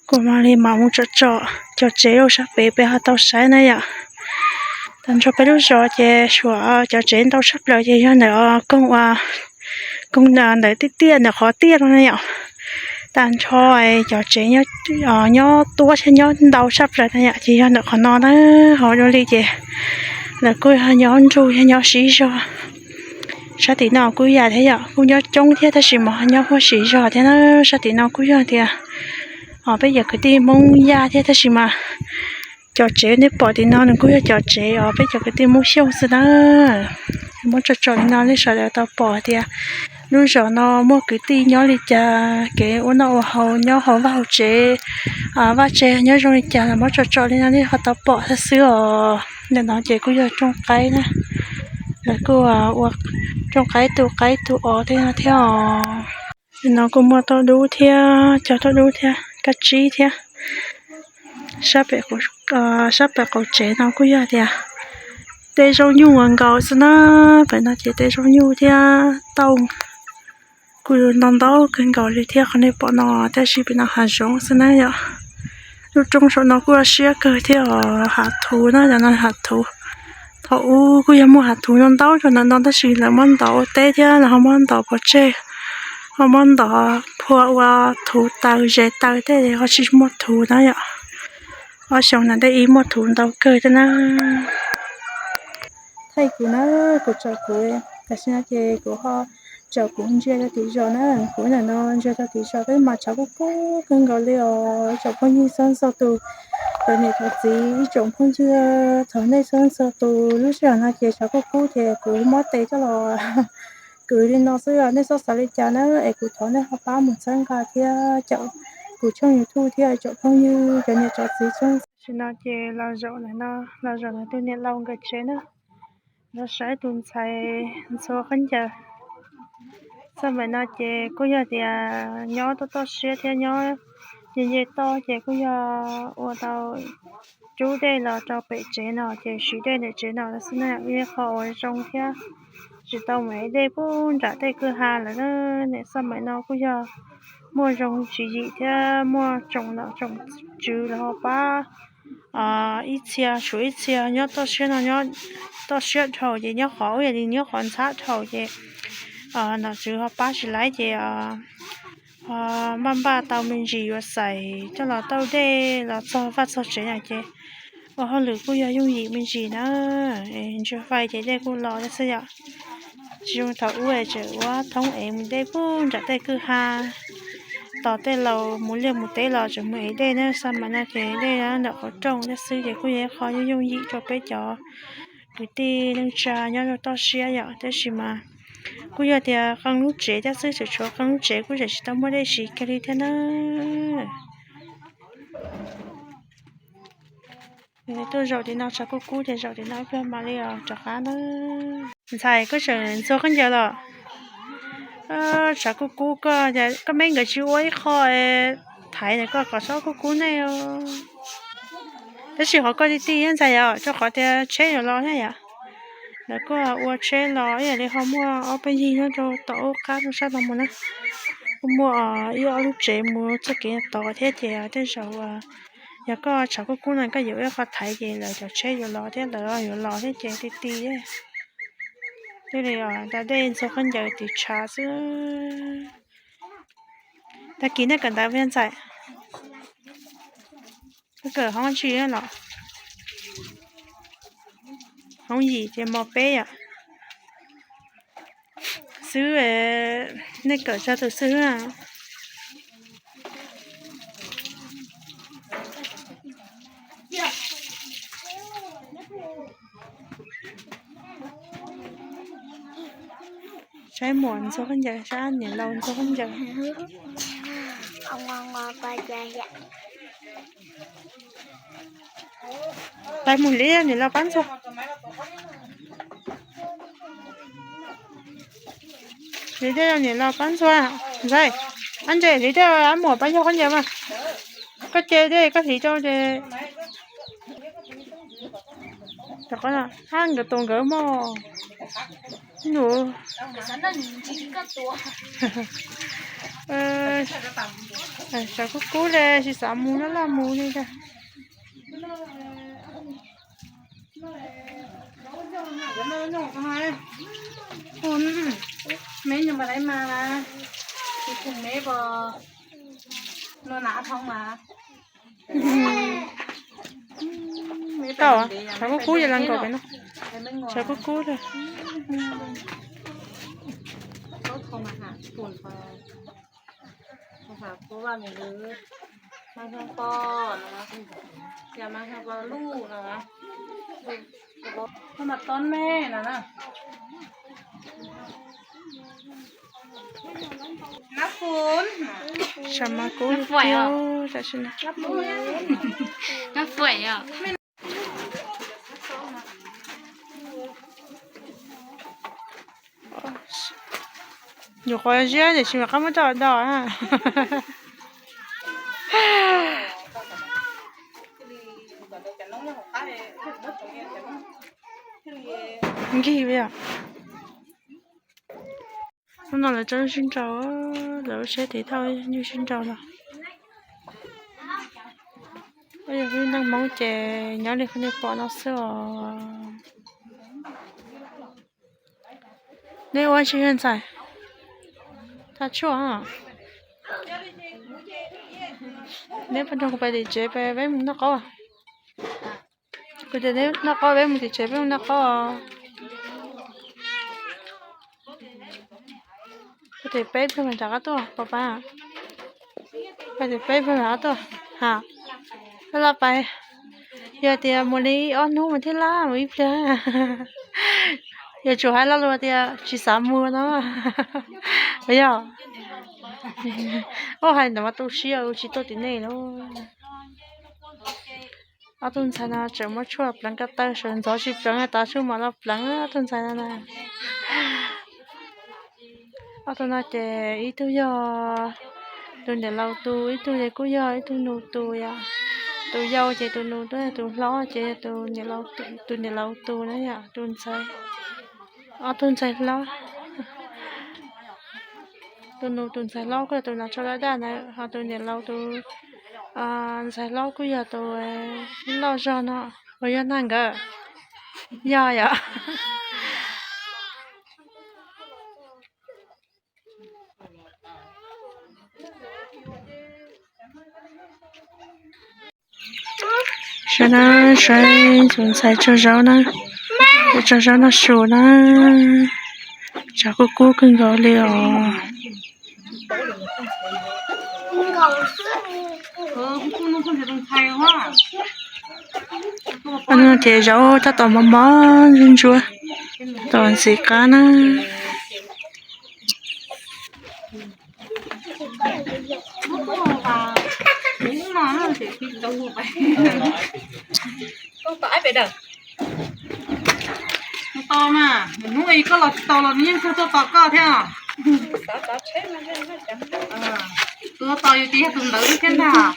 kuv mam li mam mus tsom tsom cov tsev uas sab pem peb ho tau saib na yom. Tag nrho peb lub zos ces suav cov tsev ntau tshaj plaws ces yog ntawm koog ua, koog ntawm tiaj tiaj ntawm qhov tiaj no na yom. Tag nrho cov tsev nyob tuab thiab nyob ntau tshaj plaws na yom ces yog ntawm qhov no na. Hauv dua li ces lawv kuj yog nyob nrug yog nyob siv zog. Sab tim no kuj yam thiab yom, kuj nyob coob thiab tab sis mas ho nyob huab siv zog thiab na. Sab tim no kuj yog tias peb cov kwv tij Hmoob Yaj thiab tab sis mas cov tsev nej pom tim no nws kuj yog cov tsev uas peb cov kwv tij Hmoob Xyooj xwb na. Muab tsom tsom li no nej sawv daws tau pom tias lub zos no muaj kwv tij nyob li cas, kev ua noj ua haus nyob hauv vaj hauv tsev, vaj tsev nyob zoo li cas los muab tsom tsom li no nej ho tau pom thiab xwb os. Ntawm no ces kuj yog rooj qaib na. Lawv kuj ua rooj qaib tu qaib tu os tej no thiab os. Nim no kuj muaj tauj dub thiab, cog tauj dub thiab, kab tsib thiab. Sab pem qaum tsev no kuj yog tias tej zaub nyuj uas nkaus xwb na. Pem no ces tej zaub nyuj thiab tauj kuj ntau ntau kawg nkaus li thiab qhov nej pom no, tab sis pem no hav zoov xwb na yom. Lub roob saum no kuj siab kawg thiab os, hav thuv na, cov no hav thuv. Thaum ub kuj yog muaj hav thuv ntau ntau rau ntawm no tab sis lawv muab ntov ua teb thiab lawv ho muab ntov pov tseg, ho muab ntov phua ua thuv taws zes taws tej ho tsis muaj thuv na yom. Ob xyoo no dej ib muaj thuv ntau kawg thiab na. Thaij kuv na, kuv tsom kuv, tam sim no ces kuv ho tsom kuv ntsia rau tim zos na, kuv ntawm no ntsia rau tim zos peb mas tshav kub kub kawg nkaus li os, tsoom phooj ywg txhua txhua tus, cov niam cov txiv ib tsoom phooj ywg, thov nej txhua txhua tus lub sij hawm no ces tshav kub kub ces kuv muab tes coj los kwv li no xwb, nej txhob xav li cas na, es kuv thov nej ho pab mus txhawb nqa thiab caum kuv tshooj YouTube thiab tsoom phooj ywg cov niam cov txiv txhua. Tam sim no ces los zaum ntawm no, los zaum ntawm tus niam laus nkawd tsev na, los saib tus ntxhais ntxhua khaub ncaws. Xab maim no ces kuj yog tias nyob toj toj siab thiab nyob nce nce toj ces kuj yog ua tau rub dej los rau pem tsev no ces siv dej ntawm tsev no xwb na, ib qho uas zoo thiab tsis tau mus ev dej puag nram tej kwj ha lawm na. Niam xab maim no kuj yog muaj zoo tswv yim thiab muaj tsoom nom tsoom tswv los ho pab ib txhia, tshuav ib txhia nyob toj siab no, nyob toj siab dhau ces nyob qhov ub yam li nyob qhov ntxhab dhau ces nom tswv ho pab tsis laib ces ho npaj npaj tau me ntsis yuav xais coj los tauj dej los txog vaj txog tsev no ces ua hauj lwm kuj yog yooj yim me ntsis na. Ntsia fais ces dej kuj los thiab xwb yom. Tsis zoo thaum ub tseem ua thoob ev mus dej puag nram tej kwj ha, tos tej laus mus liaj mus teb los tseem mus ev dej na, xab maim no ces dej nram qhov rooj thiab xwb ces kuj yog ib qho yooj yooj yim rau peb cov kwv tij neej tsa nyob rau toj siab yom, tab sis mas kuj yog tias qee lub tsev thiab xwb, tseem tshuav qee lub tsev kuj tseem tsis tau muaj dej siv kiag li thiab na. Tuaj zaum tim no tshav kub kub ces zaum tim no ib pliag mam li rov qab na. Ntxhais koj tseem ntxhua khaub ncaws los? Tshav kub kub koj, koj me nkawd tsis ua ib qho thaiv ntawm koj kom tshav kub kub nej. Tab sis qhov koj ti ti ntxhais yom, rau qhov tias tsheb yuav los thiab yom. Lawv kuj ua tsheb los ib yam li ho muaj ob peb yig nyob rau tom ub qab rau sab no mus na. Kuj muaj ib ob lub tsev mus txoj kev tod thiab ces tej zaum yog koj tshav kub kub no koj yuav ua ib qho thaiv ces lawv cov tsheb yuav los thiab lawv yuav los thiab ces ti ti. Thiaj li da dej ntxhua khaub ncaws tiv tshav xwb. Tag kis nej kawm ntawv puas yog ntxhais? Koj kawm hoob dab tsi los? Hoob yim ces mos peb yom. Xwb, nej kawm tsawg tus xwb? Saib muam ntxhua khaub ncaws, saib niam laus ntxhua khaub ncaws. Pais mus hliv niam laus pab ntxhua. Hliv tej niam laus pab ntxhua. Ntxhais, ab ntses hliv tej ab muam pab yog khaub ncaws mas. Koj ce tej koj hliv rau ces. Ab nkawd tus nkawd mog. Nus. Tshav kub kub li tsis xav mus laj laj mus li. Meb nyuam ma laiv mas, tis kum meb pos no na thoob mas. Tau, tshav kub kub yog las nkaum pem no. Tshav kub kub li. Tshav mas kub li tiag tam sim no. Nyuam qhuav ziab tiam sis mas qab muab coj los do. Nkig yom. Hnub no lawv tso nyuj sib nraus, lawv lub tsheb tiv thauj nyuj sib nraus los. Yog peb neej Hmoob ces nyob li qhov nej pom no xwb os. Neb ua tsi ntxhais? Tha tshuaj. Neb puas nrog kuv pais tim tsev peb mus noj qaub? Kuv tias neb noj qaub peb mus tim tsev peb mus noj qaub os. Kuv tias peb plag mam rov qab tuaj pab pab. Kuv tias peb plag mam rov qab tuaj ha. Laj laj pais. Yog tias mus li ob hnub mas thiaj laj mus ib pliag. Yuav tsum hais lo lus tias tsis xav mus no. Yog, ua hais ntawd mas tu siab ua tsis tuaj tim nej lauj. Ob tug ntxhais no tseem muab tshuaj pleev ko taw, sawv ntxov tsis pleev, tav su mam los pleev ob tug ntxhais no na. Ob tug no ces ib tug yog tus niam laus tus, ib tug ces kuj yog ib tug nus tus yom. Tus yau ces tus nus, tus hlob ces yog tus niam laus tus na yom, tus ntxhais. Ob tug ntxhais hlob. Tus nus tus ntxhais hlob kuj yog tus hnav tsho daj daj ntawd, ho tus niam laus tus ntxhais hlob kuj yog tus loj zog no, uas yog Naj nkawd. Yog yom. Saib na, saib tus ntxhais tsaug zaub na, tus tsaug zaub noj su na, tshav kub kub kawg nkaus li os. Ces zaub tab tom mos mos ntsuab ntsuab, tom ntxim qab na. Tos mas, hnub koj los tsis tau los nws yeej tuaj tos koj thiab. Tus tos yus ces yog tus ntawd thiab ntag.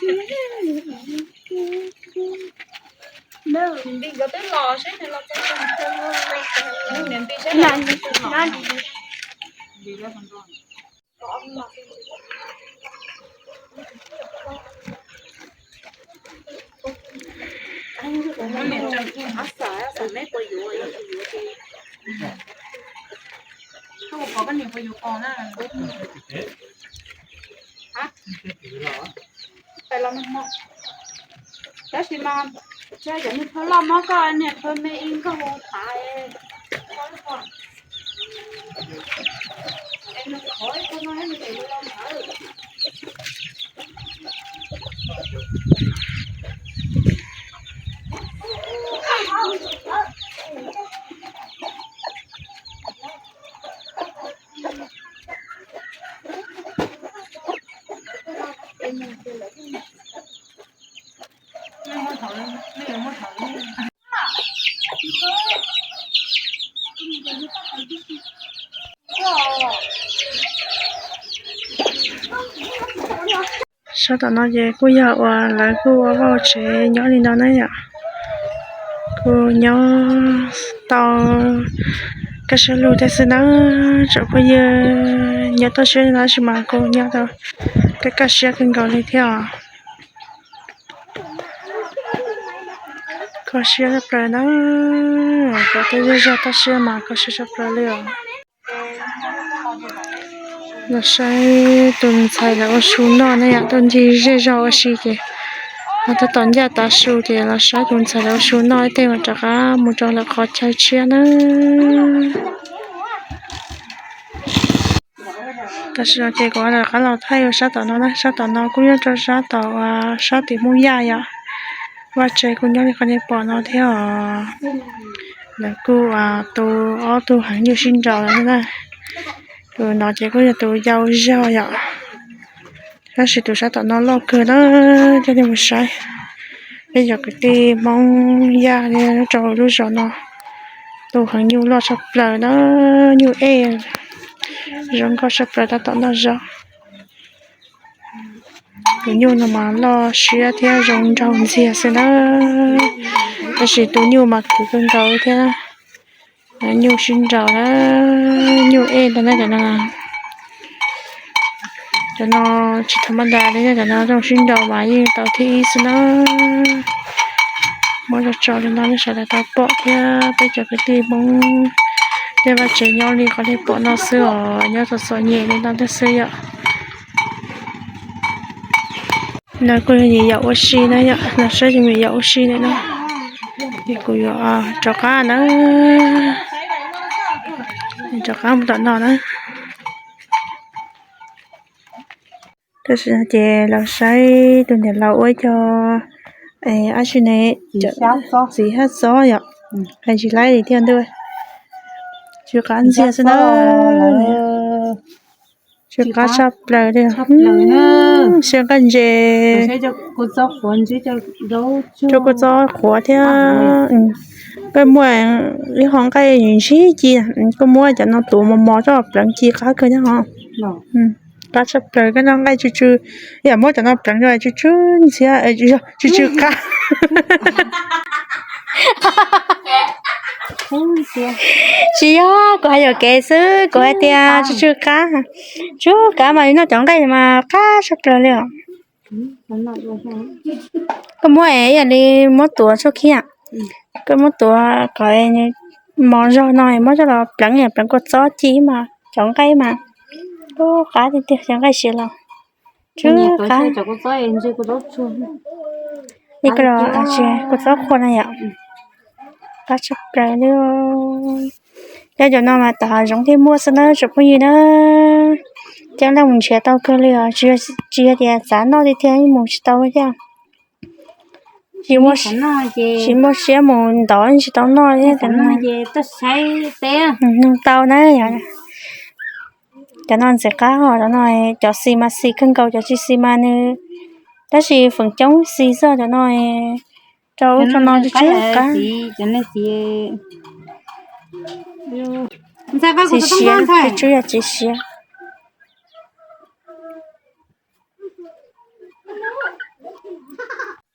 Tab sis mas, yog cov niag phawj loj mob koj niag phawj me ib nkauj hu tav. Sab tom no ces kuj yog uas lawv kuj ua vaj tsev nyob li no na yom. Kuj nyob tau kaj siab lug thiab xwb na, tsoom phooj ywg. Nyob toj siab li no tab sis mas kuj nyob tau kaj kaj siab kawg nkaus li thiab os. Kho siab tshaj plaws na, cov tej zej zog toj siab mas kho siab tshaj plaws li os. Los saib tus ntxhais lawv ua su noj na yom, tuaj ncig zej zog ua si ces ho tab tom ncaj tav su ces los saib tus ntxhais lawv ua su noj ib teg mas rov qab mus rau lawv qhov chaw tshiab na. Tam sim no ces kuv rov qab los thaij ua sab tom no na, sab tom no kuj nyob rau sab tom uas sab tim Hmoob Yaj yom. Vaj tsev kuj nyob li qhov nej pom no thiab os. Lawv kuj tu ob tug heev nyuj sib nraus lawm na. Tus no ces kuj yog tus yau zog yom. Tab sis tus sab tom no loj kawg na, coj nej mus saib. Peb cov kwv tij Hmoob Yaj nyob rau lub zos no tu heev nyuj loj tshaj plaws na, nyuj ej. Zoo nkauj tshaj plaws tab tom noj zog. Tus nyuj no mas loj siab thiab zoo nraug ntxiag xwb na. Tab sis tus nyuj mas khwv kawg nkaus thiab. Nyuj sib nraus na, nyuj ej ntag na cov no. Cov no tsis tham ma das li, cov no zoo sib nraus mas yeej tau thib ib xwb na. Muab tso tso li no nej sawv daws tau pom thiab peb cov kwv tij Hmoob tej vaj tsev nyob li qhov nej pom no xwb os, nyob txom txom nyem li no thiab xwb yom. No kuj yog me nyuam yaus ua si na yom, los saib me nyuam yaus ua si ntawm no. Ces kuv yuav rov qab na, rov qab mus tom no na. Tam sim no ces los saib tus niam laus ua ib co, ab tsi ne, txiv hab txob yom, hais tsis laib li thiab ntuj. Tsw qab ntxiag xwb na. Tsw qab tshaj plaws li. Siab nqaij ntses, rau kua txob qhuav thiab. Koj muaj ib qho nqaij ntsib ci, koj muab cov no tuav mos mos coj pleev ci qab kawg thiab ho. Qab tshaj plaws, koj noj nqaij tsw tsw, yam muab cov no pleev rau tsw tsw ntxiag, tsw tsw qab. Tsis yog, kuv hais yuam kev xwb, kuv hais tias tsw tsw qab. Tsw qab mas noj cov nqaij mas qab tshaj plaws li os. Koj muab es yam li muab tuav tsuj khiab, koj muab tuav kom mos zog no muab coj los pleev, pleev kua txob ci mas cov nqaij mas qab tiag tiag, cov nqaij siav los tsw qab. Kua txob qhuav no yom, qab tshaj plaws li. Cov no mas tom hav zoov thiaj muaj xwb na tsoom phooj ywg na. Coob leej mus nrhiav tau kawg li os, tsis yog tias xav noj tiag tiag mus tsis tau thiab. Tsis muaj siab mus ntov tsis tau noj thiab. Nug tau na. Cov no ntxim qab os, cov no cov xis mas xis kawg nkaus, cov tsis xis mas nws, tab sis feem coob xis xwb cov no. Rau ub rau no tsw tsw qab. Tsis siav, tsw tsw yog tsis siav.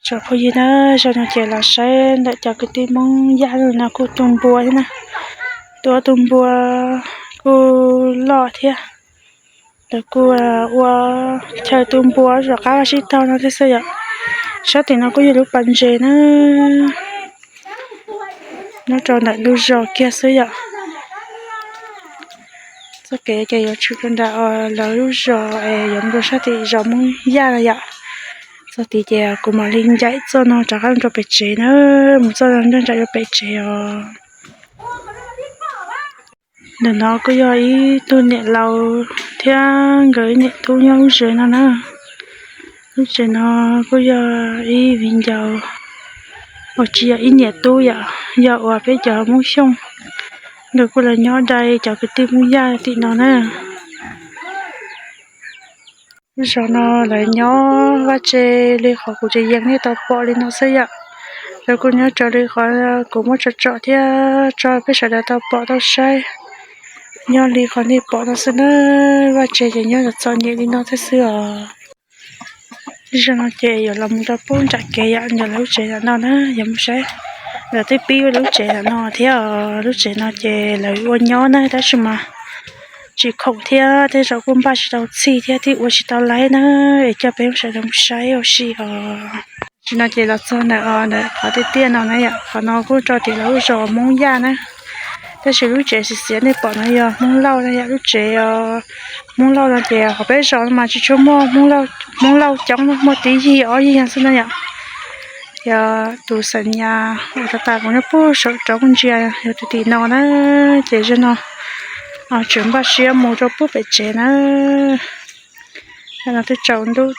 Tsoom phooj ywg na, zaum no ces los saib ntawm cov kwv tij Hmoob Yaj no kuj tu npua thiab na. Tu ob tug npua kuj loj thiab. Lawv kuj ua chaw tu npua rov qab ua sib taug no thiab xwb yom. Sab tim no kuj yog lub pas ntses na. Nyob rau ntawm lub zos kiag xwb yom. Txoj kev ces yuav tshwm rau nram lawv lub zos es yuav mus rau sab tim zos Hmoob Yaj no yom. Txoj tid ces kuv mam li ncaim txoj no rov qab rau pem tsev na, mus txoj no nram yuav pem tsev os. Ntawm no kuj yog ib tug niam laus thiab nkawd ib niam tub nyob lub tsev no na. Lub tsev no kuj yog ib viv ncaus uas tsis yog ib niam tub yom, yog uas peb cov Hmoob Xyooj, nkawd kuj los nyob dai cov kwv tij Hmoob Yaj tim no na. Lub zos no lawv nyob vaj tse li qhov kuv tseem yees nej tau pom li no xwb yom. Lawv kuj nyob raws li qhov kuv muab tsom tsom thiab tso peb sawv daws tau pom tau saib. Nyob li qhov nej pom no xwb na, vaj tse ces nyob txom txom nyem li no thiab xwb os. Zaum no ces yuav los mus rau pub nram kev yom, ntawm lawv lub tsev ntawm no na, yuav mus saib. Lawv twb pib lub tsev ntawm no thiab os, lub tsev no ces lawv ua nyob na tab sis mas tsis khoom thiab tej zaum kuj npaj tsis tau txhij thiab thiaj ua tsis tau laib na, es coj peb sawv daws mus saib ua si os. Zaum no ces los txog ntawm os, ntawm qhov tiaj tiaj no na yom, qhov no kuj rau tim lawv lub zos Hmoob Yaj na. Tab sis lub tsev xiv xiav nej pom no yog Hmoob Lauj na yom, lub tsev Hmoob Lauj no ces qhov peb zos no mas tsis tshua muaj Hmoob Lauj coob, muaj tib yig ob yig xwb na yom. Yog tus xam nyas uas tas tas kuv nyob puag saum roob ntsia yog tus tim no na, ces zaum no tseem npaj siab mus rau pub pem tsev na. Zaum no twb tsaus ntuj,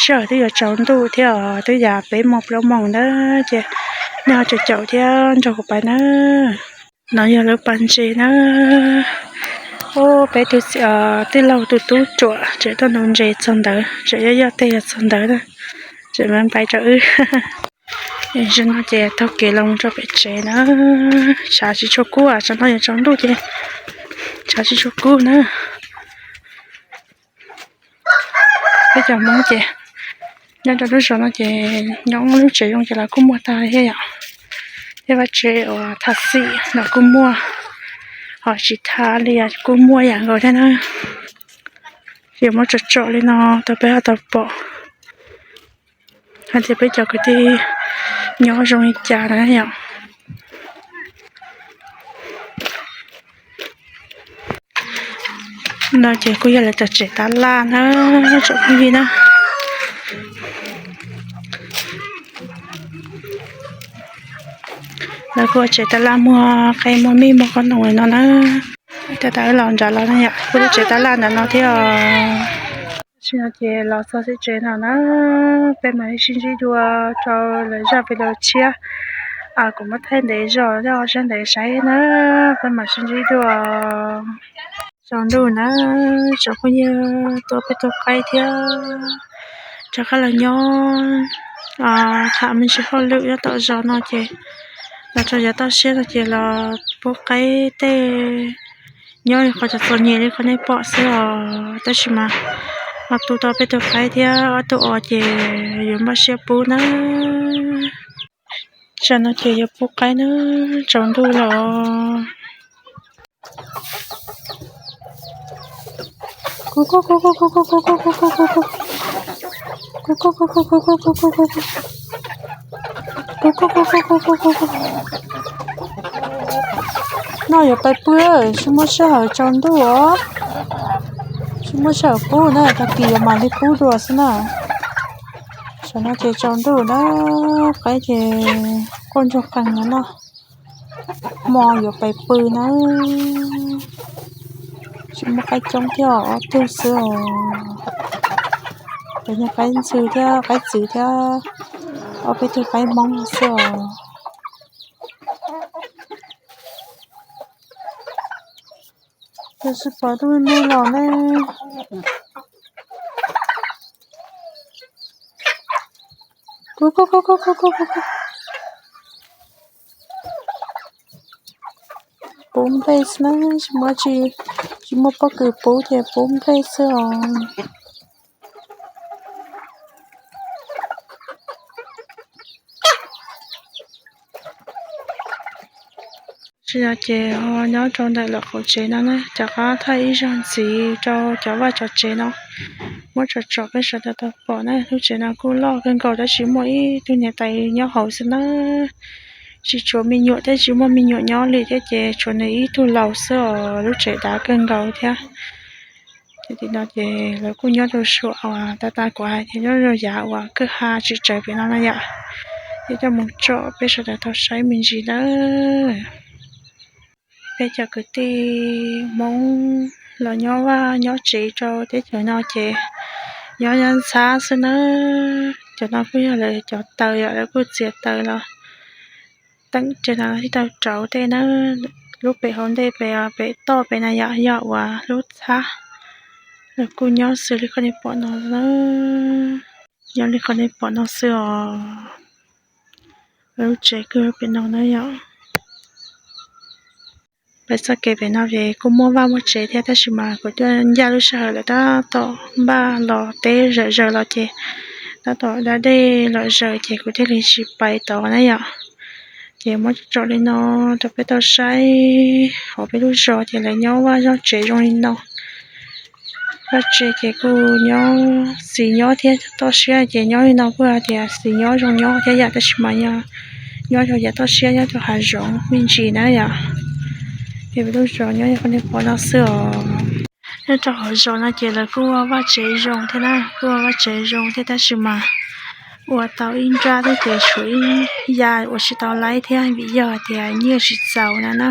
sij hawm twb yuav tsaus ntuj thiab os, twb yav peb moos plaub moos ntawd ces nej ho caum caum thiab nrog kuv pais na. No yog lawv pas ntses na. Peb tus tij laug tus tub ruam tseem tuaj ntaus ntses txog ntawd, tseem yoj yoj tej yog txog ntawd na, tseem npais rau wb. Zaum no ces taug kev los rau pem tsev na. Tshav tsis tshua kub, tsam no yuav tsaus ntuj ces tshav tsis tshua kub na. Peb cov Hmoob ces nyob rau lub zos no ces nyob lub tsev zoo ces los kuj muaj tag thiab yom. Tej vaj tsev uas tham xim los kuj muaj, ho tsis tham li kuj muaj yam nkaus thiab na. Yuav muab tsom tsom li no rau peb ho tau pom hais tias peb cov kwv tij nyob zoo li cas na yom. No ces kuj yog lawv cov tsev tab laj na, tsoom phooj ywg na. Lawv kuj ua tsev tab laj muag qe muag mij muag qoob loo li no na. Tab tom los nrad los na yom, kuj lub tsev tab laj nrad no thiab os. Tam sim no ces los txog xib tsev no na, peb mam li sib ntsib dua rau lawv zaj video tshiab. Kuv muab thaij ntev zog thiab zaj ntev saib na, peb mam sib ntsib dua. Tsaus ntuj na, tsoom phooj ywg, tuaj peb tug qaib thiab rov qab los nyob tham me ntsis hauj lwm nyob tom zos no ces los rau yav toj siab no ces los pub qaib tej nyob li qhov cov txom nyem li qhov nej pom xwb os. Tab sis mas ho tu tau peb tug qaib thiab ob tug os ces yuav npaj siab pub na. Tsam no ces yuav pub qaib na, tsaus ntuj lawm. Noj yuav pais pw, tsis muaj sij hawm, tsaus ntuj os. Tsis muaj sij hawm pub na, tag kis yuav mam li pub dua xwb na. Tam no ces tsaus ntuj na, qaib ces quaj ntsuag qees no na. Hmo yuav pais pw na. Tsis muaj qaib coob thiab, ob tug xwb os. Cov nyuag qaib ntxhw thiab qaib txwv thiab ob peb tug qaib Hmoob xwb os. Tab sis pom tus me me los ne. Pub nplej xwb na, tsis muaj tsis, tsis muaj pob kws pub ces pub nplej xwb os. Tsis yog ces ho nyob rau ntawm lawv qhov tsev no na, rov qab thaij ib zaug ntxiv rau cov vaj cov tsev no muab tsom tsom peb sawv daws tau pom na. Lub tsev no kuj loj kawg nkaus tab sis muaj ib tug niam tais nyob hauv xwb na. Tsis tshuav me nyuam thiab, tsis muaj me nyuam nyob li thiab ces tshuav nws ib tug laus xwb os. Lub tsev dav kawg nkaus thiab. Ces tim no ces lawv kuj nyob rau suam uas tas tas kuv hais tias nyob rau yav uas kwj ha tsis tsawg pem no na yom. Ces coj mus tsom peb sawv daws tau saib me ntsis nawb. Peb cov kwv tij Hmoob los nyob vaj nyob tsev rau teb chaws no ces nyob nyob ntxhab xwb nawb. Cov no kuj yog lawv cov taws yom, lawv kuj txiav taws los teem ces no thiaj tau rauv tej na. Lub pem hauv ntej pem, pem toj pem na yom, yog uas lub txhab. Lawv kuj nyob xws li koj nej pom no na. Nyob li koj nej pom no xwb os. Lub tsev kuj pem no na yom. Peb txoj kev pem no ces kuj muaj vaj muaj tsev thiab tab sis mas kuv tuaj ncaj lub sij hawm lawv tab tom npaj los teb zawm zaws los ces tab tom da dej los zaws ces kuv thiaj li tsis pais tod na yom. Ces muab tsom li no rau peb tau saib hauv peb lub zos ces lawv nyob vaj nyob tsev zoo li no. Vaj tsev ces kuj nyob xis nyob thiab, toj siab ces nyob li no kuj hais tias xis nyob zoo nyob thiab yom, tab sis mas yog nyob rau yav toj siab nyob rau hav zoov me ntsis na yom. Ces peb lub zos nyob yog koj nej pom no xwb os. Nyob rau hauv zos no ces lawv kuj ua vaj tsev zoo thiab na, kuj ua vaj tsev zoo thiab tab sis mas ua tau ib nrab thiab ces tshuav ib yam ua tsis tau laib thiab vim yog hais tias nyiaj tsis txaus na na.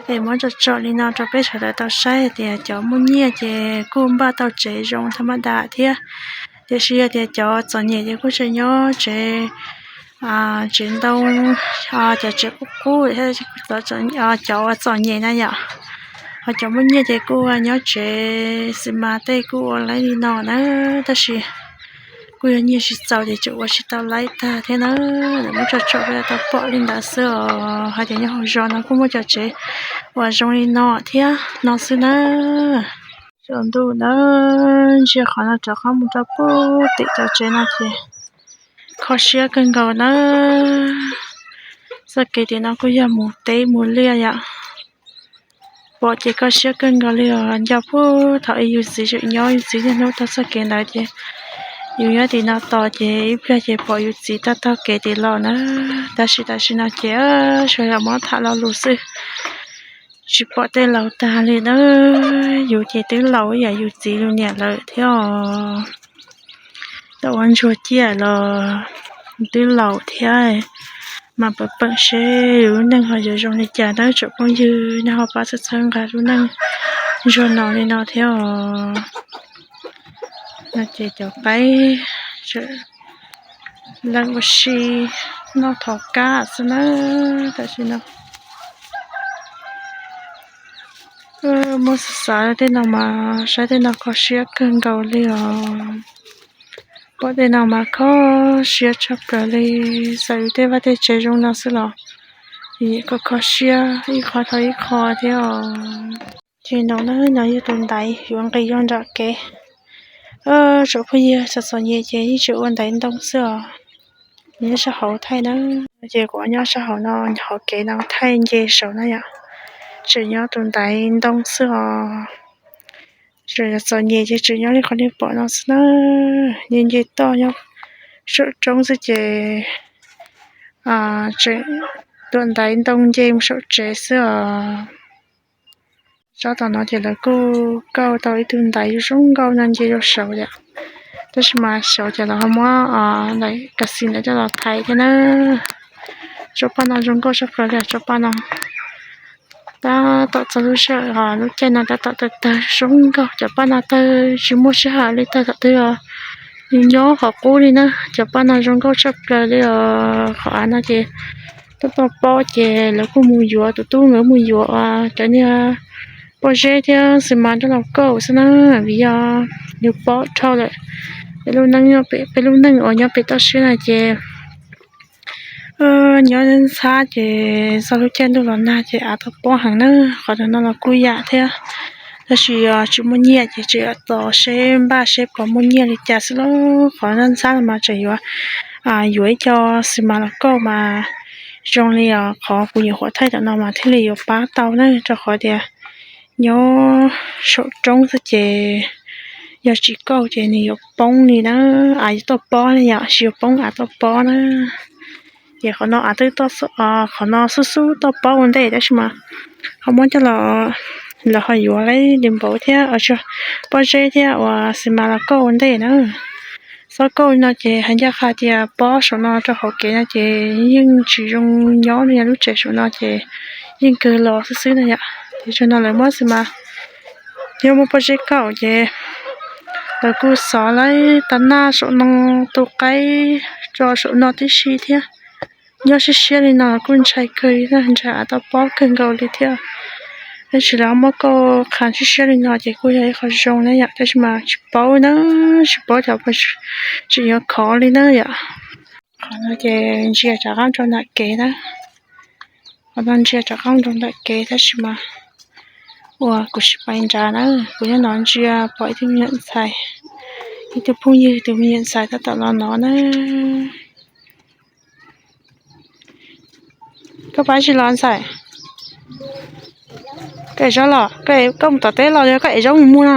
Es muab tsom tsom li no rau peb sawv daws tau saib hais tias cov muaj nyiaj ces kuj npaj tau tsev zoo tha maj das thiab, tiam sis yog tias cov txom nyem ces kuj tseem nyob tsev, tsev ntoo, cov tsev qub qub thiab, cov uas txom nyem na yom. Ho cov muaj nyiaj ces kuj nyob tsev xis mas tej kuj ua laib li no na, tab sis kuj yog nyiaj tsis txaus ces tseem ua tsis tau laib tag thiab na. Lawv muab tsom tsom peb tau pom li ntawd xwb os, hais tias nyob hauv zos no kuj muaj cov tsev uas zoo li no thiab no xwb na. Tsaus ntuj na, ntsia qhov no rov qab mus rau pem tim cov tsev no ces kho siab kawg nkaus na. Txoj kev tim no kuj yog mus teb mus liaj yom. Pom ces kho siab kawg nkaus li os, nco puag thaum ub yus txiv tseem nyob, yus txiv niaj hnub taug txoj kev ntawd ces yus nyob tim no tos ces ib pliag ces pom yus txiv taug taug kev tim los na. Tab sis tam sim no ces suav yog muab tham lo lus xwb, tsis pom tej laus tag li na. Yus ces twb laus ib yam yus txiv yus niam lawm thiab os. Tau ua ntsuag ciaj los twb laus thiab, mas pam peem seb yus lub neej ho yuav zoo li cas na tsoom phooj ywg, nej ho pab txhawb txhawb nqa lub neej ntsuag no li no thiab os. No ces cov qaib leej ua si noj thov kab xwb na. Tam sim no muab xav xav tej no mas saib tej no kho siab kawg nkaus li os. Pom tej no mas kho siab tshaj plaws li. Xav yus tej vaj tej tsev zoo no xwb los kho kho siab ib qho dhau ib qho thiab os. Ces no na, no yog tus ntaiv yuav nqis yog nram kev. Tsoom phooj ywg, txom txom nyem ces yeej tseem ua ntaiv ntoo xwb os. Nyob sab hauv thaij na, ces kuv nyob sab hauv no, hauv kev no thaij nce saud na yom. Tseem nyob tus ntaiv ntoo xwb os. Tseem txom nyem ces tseem nyob li qhov nej pom no xwb na. Nce nce toj nyob saum roob xwb ces tseem tuam ntaiv ntoo nce mus saum tsev xwb os. Tsob tom no ces lawv kuj kauj tau ib tug ntaiv zoo nkauj no nce rau saud yom. Tab sis mas saud ces lawv ho muab ntaiv kas xis ntawd coj los thaiv thiab na. Tsob paj no zoo nkauj tshaj plaws li tsob paj no. Tab tom txog lub sij hawm lub caij no tab tom tawg tawg zoo nkauj, cov paj no tawg tsis muaj sij hawm li tawg thaum twg os. Nws nyob qhov qub li na, cov paj no zoo nkauj tshaj plaws li os. Qhov av no ces tuaj toj pob ces lawv kuj mus yuav, tus tub nkawd mus yuav cov niag pob zeb thiab xi mas coj los kauj xwb na, vim yog yus paub dhau lawm peb lub neej, peb lub neej uas nyob pem toj siab na ces nyob ntxhab ces txog lub caij ntuj los nag ces av toj pob heev na. Qhov no los kuj yam thiab, tab sis tsis muaj nyiaj ces tseem tos seb npaj seb puas muaj nyiaj li cas xwb lauj. Qhov ntxhab mas tseem yuav yuav ib co xi mas los kauj mas zoo li qhov kuv nyuam qhuav thaij tom no mas thiaj li yuav pab tau na, rau qhov tias nyob saum roob xwb ces yog tsis kauj ces nws yuav poob li na. Av yuav toj pob ne yom, tsis yuav poob, av toj pob na. Ces qhov no av twb, qhov no xub xub toj pob ua ntej tab sis mas ho muab coj los, lawv ho yuav li npaum thiab, pob zeb thiab uas xi mas los kauj ua ntej na. Txhob kauj li no ces hais ncaj qha tias pob saum no rau hauv kev no ces yeej tsis zoo nyob li, lub tsev saum no ces yeej kawg los xwb xwb na yom. Ces zaum no lawv muab xi mas, yog muab pob zeb kauj ces lawv kuj xov lawv tau naj saum no, tu qaib tso saum no tib si thiab. Nyob siab siab li no kuj ntshai kawg li na, ntshai av toj pob kawg nkaus li thiab. Tab sis lawv muab kauj qha siab siab li no ces kuj yog ib qho zoo na yom, tab sis mas tsis paub na, tsis paub cov tseem yuav khov li na yom. Qhov no ces ntsia rov qab rau nram kev na, qhov no ntsia rov qab rau nram kev tab sis mas uas kuv tsis pais nrad na, kuv nyob no ntsia pom ib tug me nyuam ntxhais, ib tug phooj ywg tus me nyuam ntxhais tab tom los no na. Koj pab tsis los ntxhais? Koj ev zaub los? Koj mus tom teb los yog koj ev zaub mus muag no?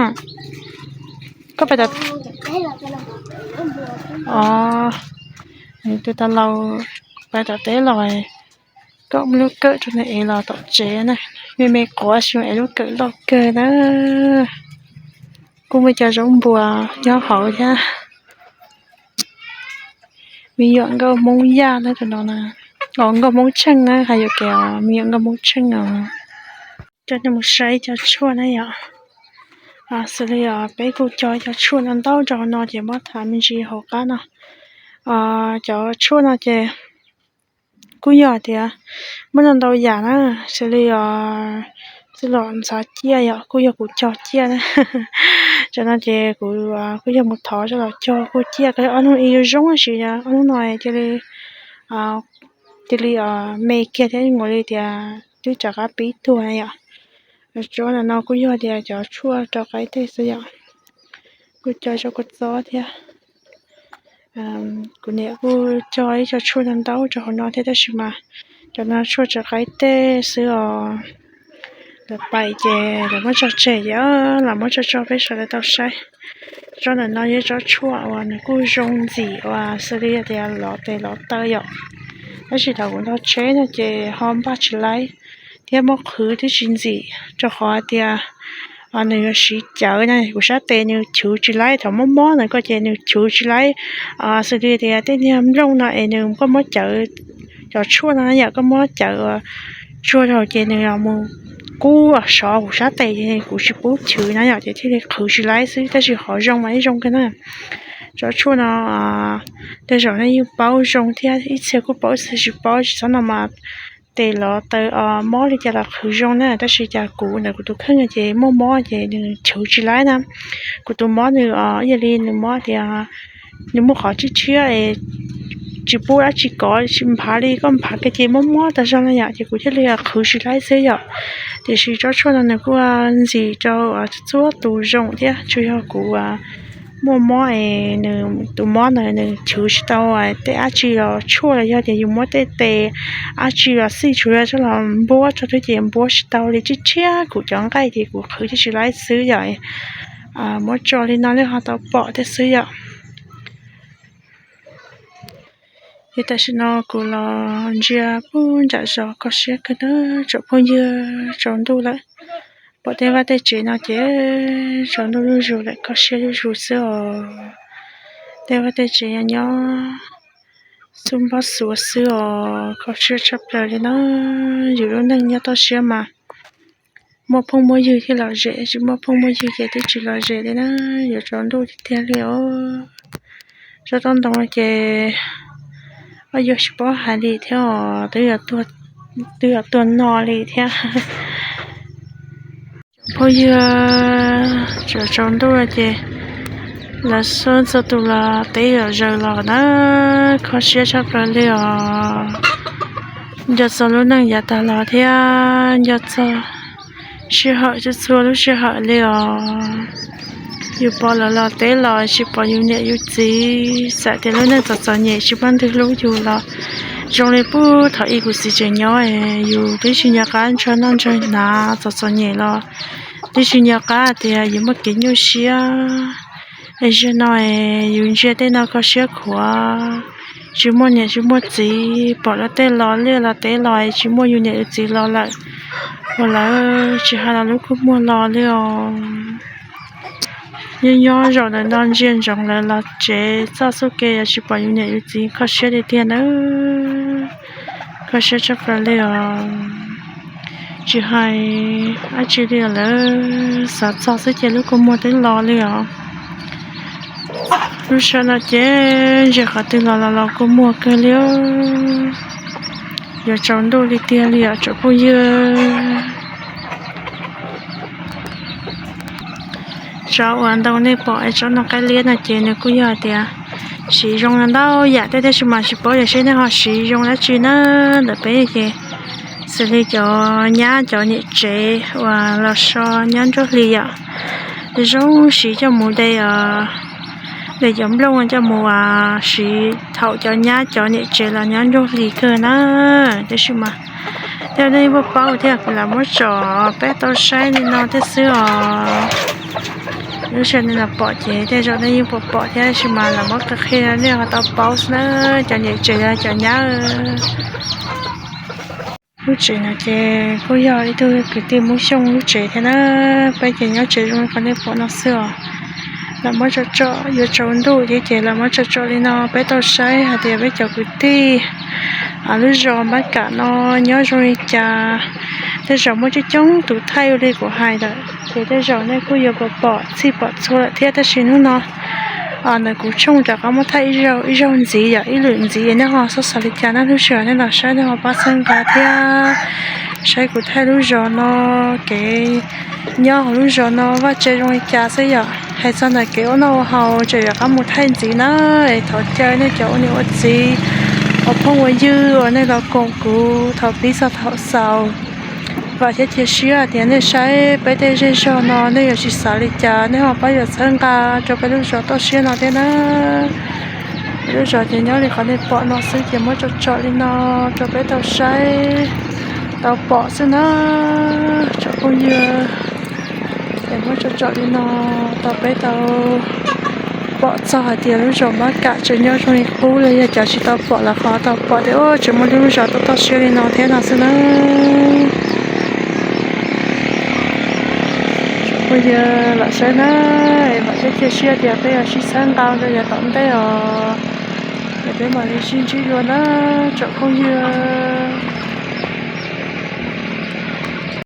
Koj pais tom, tus tau laus pais tom teb los, koj muab lub kawm rau nws ev los tom tsev na. Me me quav sis mas ev lub kawm loj kawg na. Kuj muaj cov zaub npua nyob hauv thiab. Me nyuam nkauj Hmoob Yaj na tus no na, os nkauj Hmoob Tsheej na, hais yuam kev os, me nyuam nkauj Hmoob Tsheej os. Coj nej mus saib cov tshuaj na yom. Xws li os peb kuj cog cov tshuaj no ntau rau hauv no ces muab tham me ntsis hauv qab no. Cov tshuaj no ces kuj yog tias muaj ntau ntau yam na, xws li os txwj los ntxhov ciaj yom, kuj yog kuv cog ciaj na. Cov no ces kuv kuj yog mus thov coj los cog kuj ciaj, ob hnub ib zoo sis ob hnub no cia li, cia li me kiag thiab, ua li tias twb rov qab pib tuag na yom. Tsob ntawm no kuj yog tias cov tshuaj rau qaib teg xwb yom. Kuj cog tsob kua txob thiab. Kuv niam kuj cog ib co tshuaj ntau ntau rau hauv no thiab tab sis mas cov no tshuaj rau qaib teg xwb os. Lawv pais ces lawv muab tso tseg ces los muab tso tso peb sawv daws tau saib. Tsob ntawm no yog tsob tshuaj uas nws kuj zoo ntxim uas xws li tias lov tes lov taw yom. Tab sis thaum kuv nto tsheb no ces ho npaj tsis laib thiab muab qhwv twb tsis ntxim rau qhov hais tias nws yuav siv cawv na, kuv sab tes nws chwv tsis laib, thaum mob mob ntawd koj ces nws chwv tsis laib. Xws li tias tej niag nplooj no es nws koj muab cawv, cov tshuaj no yom, koj muab cawv tsuag rau ces nws mus kub sov kuv sab tes ces kuv tsis pub chwv na yom, ces thiaj li qhwv tsis laib xwb, tab sis qhov zoo mas yeej zoo kawg na. Tsob tshuaj no tej zaum nej yeej paub zoo thiab ib txhia kuj paub ib txhia tsis paub, tsis txhob no mas tes lov taw mob li cas los qhwv zoo na, tab sis cas kuv ntawm kuv tus kheej ces muaj mob ces nws chwv tsis laib na. Kuv tus mob nws ib yam li nws mob tias nws muaj qhov tshiab tshiab es tsis pub dab tsi kov tsis nphav li, koj nphav kiag ces mob mob tas zog na yom, ces kuv thiaj li qhwv tsis laib xwb yom. Tiam sis tsob tshuaj no nws kuj ntxim rau txhua tus zoo thiab, tsuas yog kuv muaj mob es nws tus mob ntawd nws chwv tsis tau tej dab tsi los tshuaj los yog tias yus muab tej tes dab tsi los xij tsuas yog coj los npuab rau twb ces npuab tsis tau li, tshiab tshiab kuv cov nqaij ces kuv qhwv thiaj tsis laib xwb yom. Muab tso li no nej ho tau pom thiab xwb yom. Ces tam sim no kuv los ntsia puag nram zos kho siab kawg na, tsoom phooj ywg, tsaus ntuj lawm. Pom tej vaj tej tsev no ces tsaus ntuj zuj zus lawm, kho siab zuj zus xwb os. Tej vaj tej tsev nyob nyob xub npab xuav xwb os, kho siab tshaj plaws li na. Yus lub neej nyob toj siab mas muaj phooj muaj ywg thiaj lom zem, tsis muaj phooj muaj ywg ces twb tsis lom zem li na. Yuav tsaus ntuj tiag tiag li os. Tsob taub ntoo ces ua yog tsis paub hais li thiab os, twb yog tuag no li thiab. Phooj ywg, tsaus ntuj ces lawv xub txhua tus los teb yom zaws los na, kho siab tshaj plaws li os. Nco txog lub neej yav tag los thiab nco txog sij hawm txhua txhua lub sij hawm li os. Yus pom lawv los teb los tsis pom yus niam yus txiv, txawm tias lub neej txom txom nyem tsis muaj leej twg hlub yus los zoo li puag thaum ub kuv txiv tseem nyob, yus twb tsis nco qab ntshaw noj ntshaw hnav, txom txom nyem los twb tsis nco qab tias yus muaj kev nyuaj siab. Es zaum no es yus ntsia tej no kho siab khuav, tsis muaj niam tsis muaj txiv, pom lawv tej los liaj los teb los tsis muaj yus niam yus txiv los lawm, ua lawv tsis hais los lub kua muag los li os. Nyob nyob zaum ntawm no ntsia ntsoov lawv los tsev txoj txoj kev los tsis pom yus niam yus txiv, kho siab tiag tiag nawb, kho siab tshaj plaws li os. Tsis hais dab tsi li os, lawv xav txog xwb ces lub kua muag twb los li os. Lub sij hawm no ces ntsia qhov twg los los los kua muag kawg li. Yuav tsaus ntuj li tiag li os tsoom phooj ywg. Tsob uas ntau nej pom es tsob no qaib liab no ces nws kuj yog hais tias siv zoo ntau yam tej, tab sis mas tsis paub yog seb nej ho siv zoo dab tsi na. Ntawm peb ces xws li cov nyab cov niam tsev uas los so nyab nruab hlis yom, zoo siv coj mus de, de cov nplooj coj mus siv thaum cov nyab cov niam tsev los nyab nruab hlis kawg na. Tab sis mas tej nej yeej paub thiab, kuv lam muab tso peb tau saib li no thiab xwb os. Lub sij hawm nej los pom ces tej zaum nej yeej pom pom thiab, tab sis mas lam muab qhia qhia nej ho tau paub xwb na, cov niam tsev los cov nyab. Lub tsev no ces kuj yog ib tug kwv tij Hmoob Xyooj lub tsev thiab na. Peb ces nyob tsev zoo li qhov nej pom no xwb os. Lam muab tso tso, yuav tsaus ntuj thiab ces lam muab tso tso li no peb tau saib hais tias peb cov kwv tij lub zos Npab Kam no nyob zoo li cas. Tej zaum muaj coob coob tus thaij ua li kuv hais lawm ces tej zaum nej kuj yuav pom pom txhij pom txhua lawm thiab, tab sis hnub no ntawm kuv tshooj rov qab muab thaij ib zaug ib zaug ntxiv yom, ib lwm ntxiv nej ho xav xav li cas na, lub sij hawm nej los saib nej ho pab txhawb nqa thiab. Saib kuv thaij lub zos no, kev nyob hauv lub zos no vaj tse zoo li cas xwb yom. Hais txog ntawm kev ua noj ua haus ces yuav rov qab mus thaij ntxiv na. Es thov caw nej cov ua niam ua txiv, ua phooj ua ywg uas nej los koom kuv thaum pib txog thaum xaus, Vam thiab cia siab tias nej saib peb tej zej zog no nej yuav tsis xav li cas, nej ho pab yuav txhawb nqa rau peb lub zos toj siab no thiab na. Peb lub zos ces nyob li qhov nej pom no xwb ces muab tsom tsom li no rau peb tau saib tau pom xwb na tsoom phooj ywg. Ces muab tsom tsom li no rau peb tau pom txog hais tias lub zos Mab Kam tseem nyob zoo li qub li, yog cov tsis tau pom los ho tau pom tias tseem muaj lub zos toj toj siab li no thiab no xwb na. Tsoom phooj ywg los saib na, es vam thiab cia siab tias peb yuav sib txhawb nqa rau yav tom ntej os, es peb mam li sib ntsib dua na tsoom phooj ywg.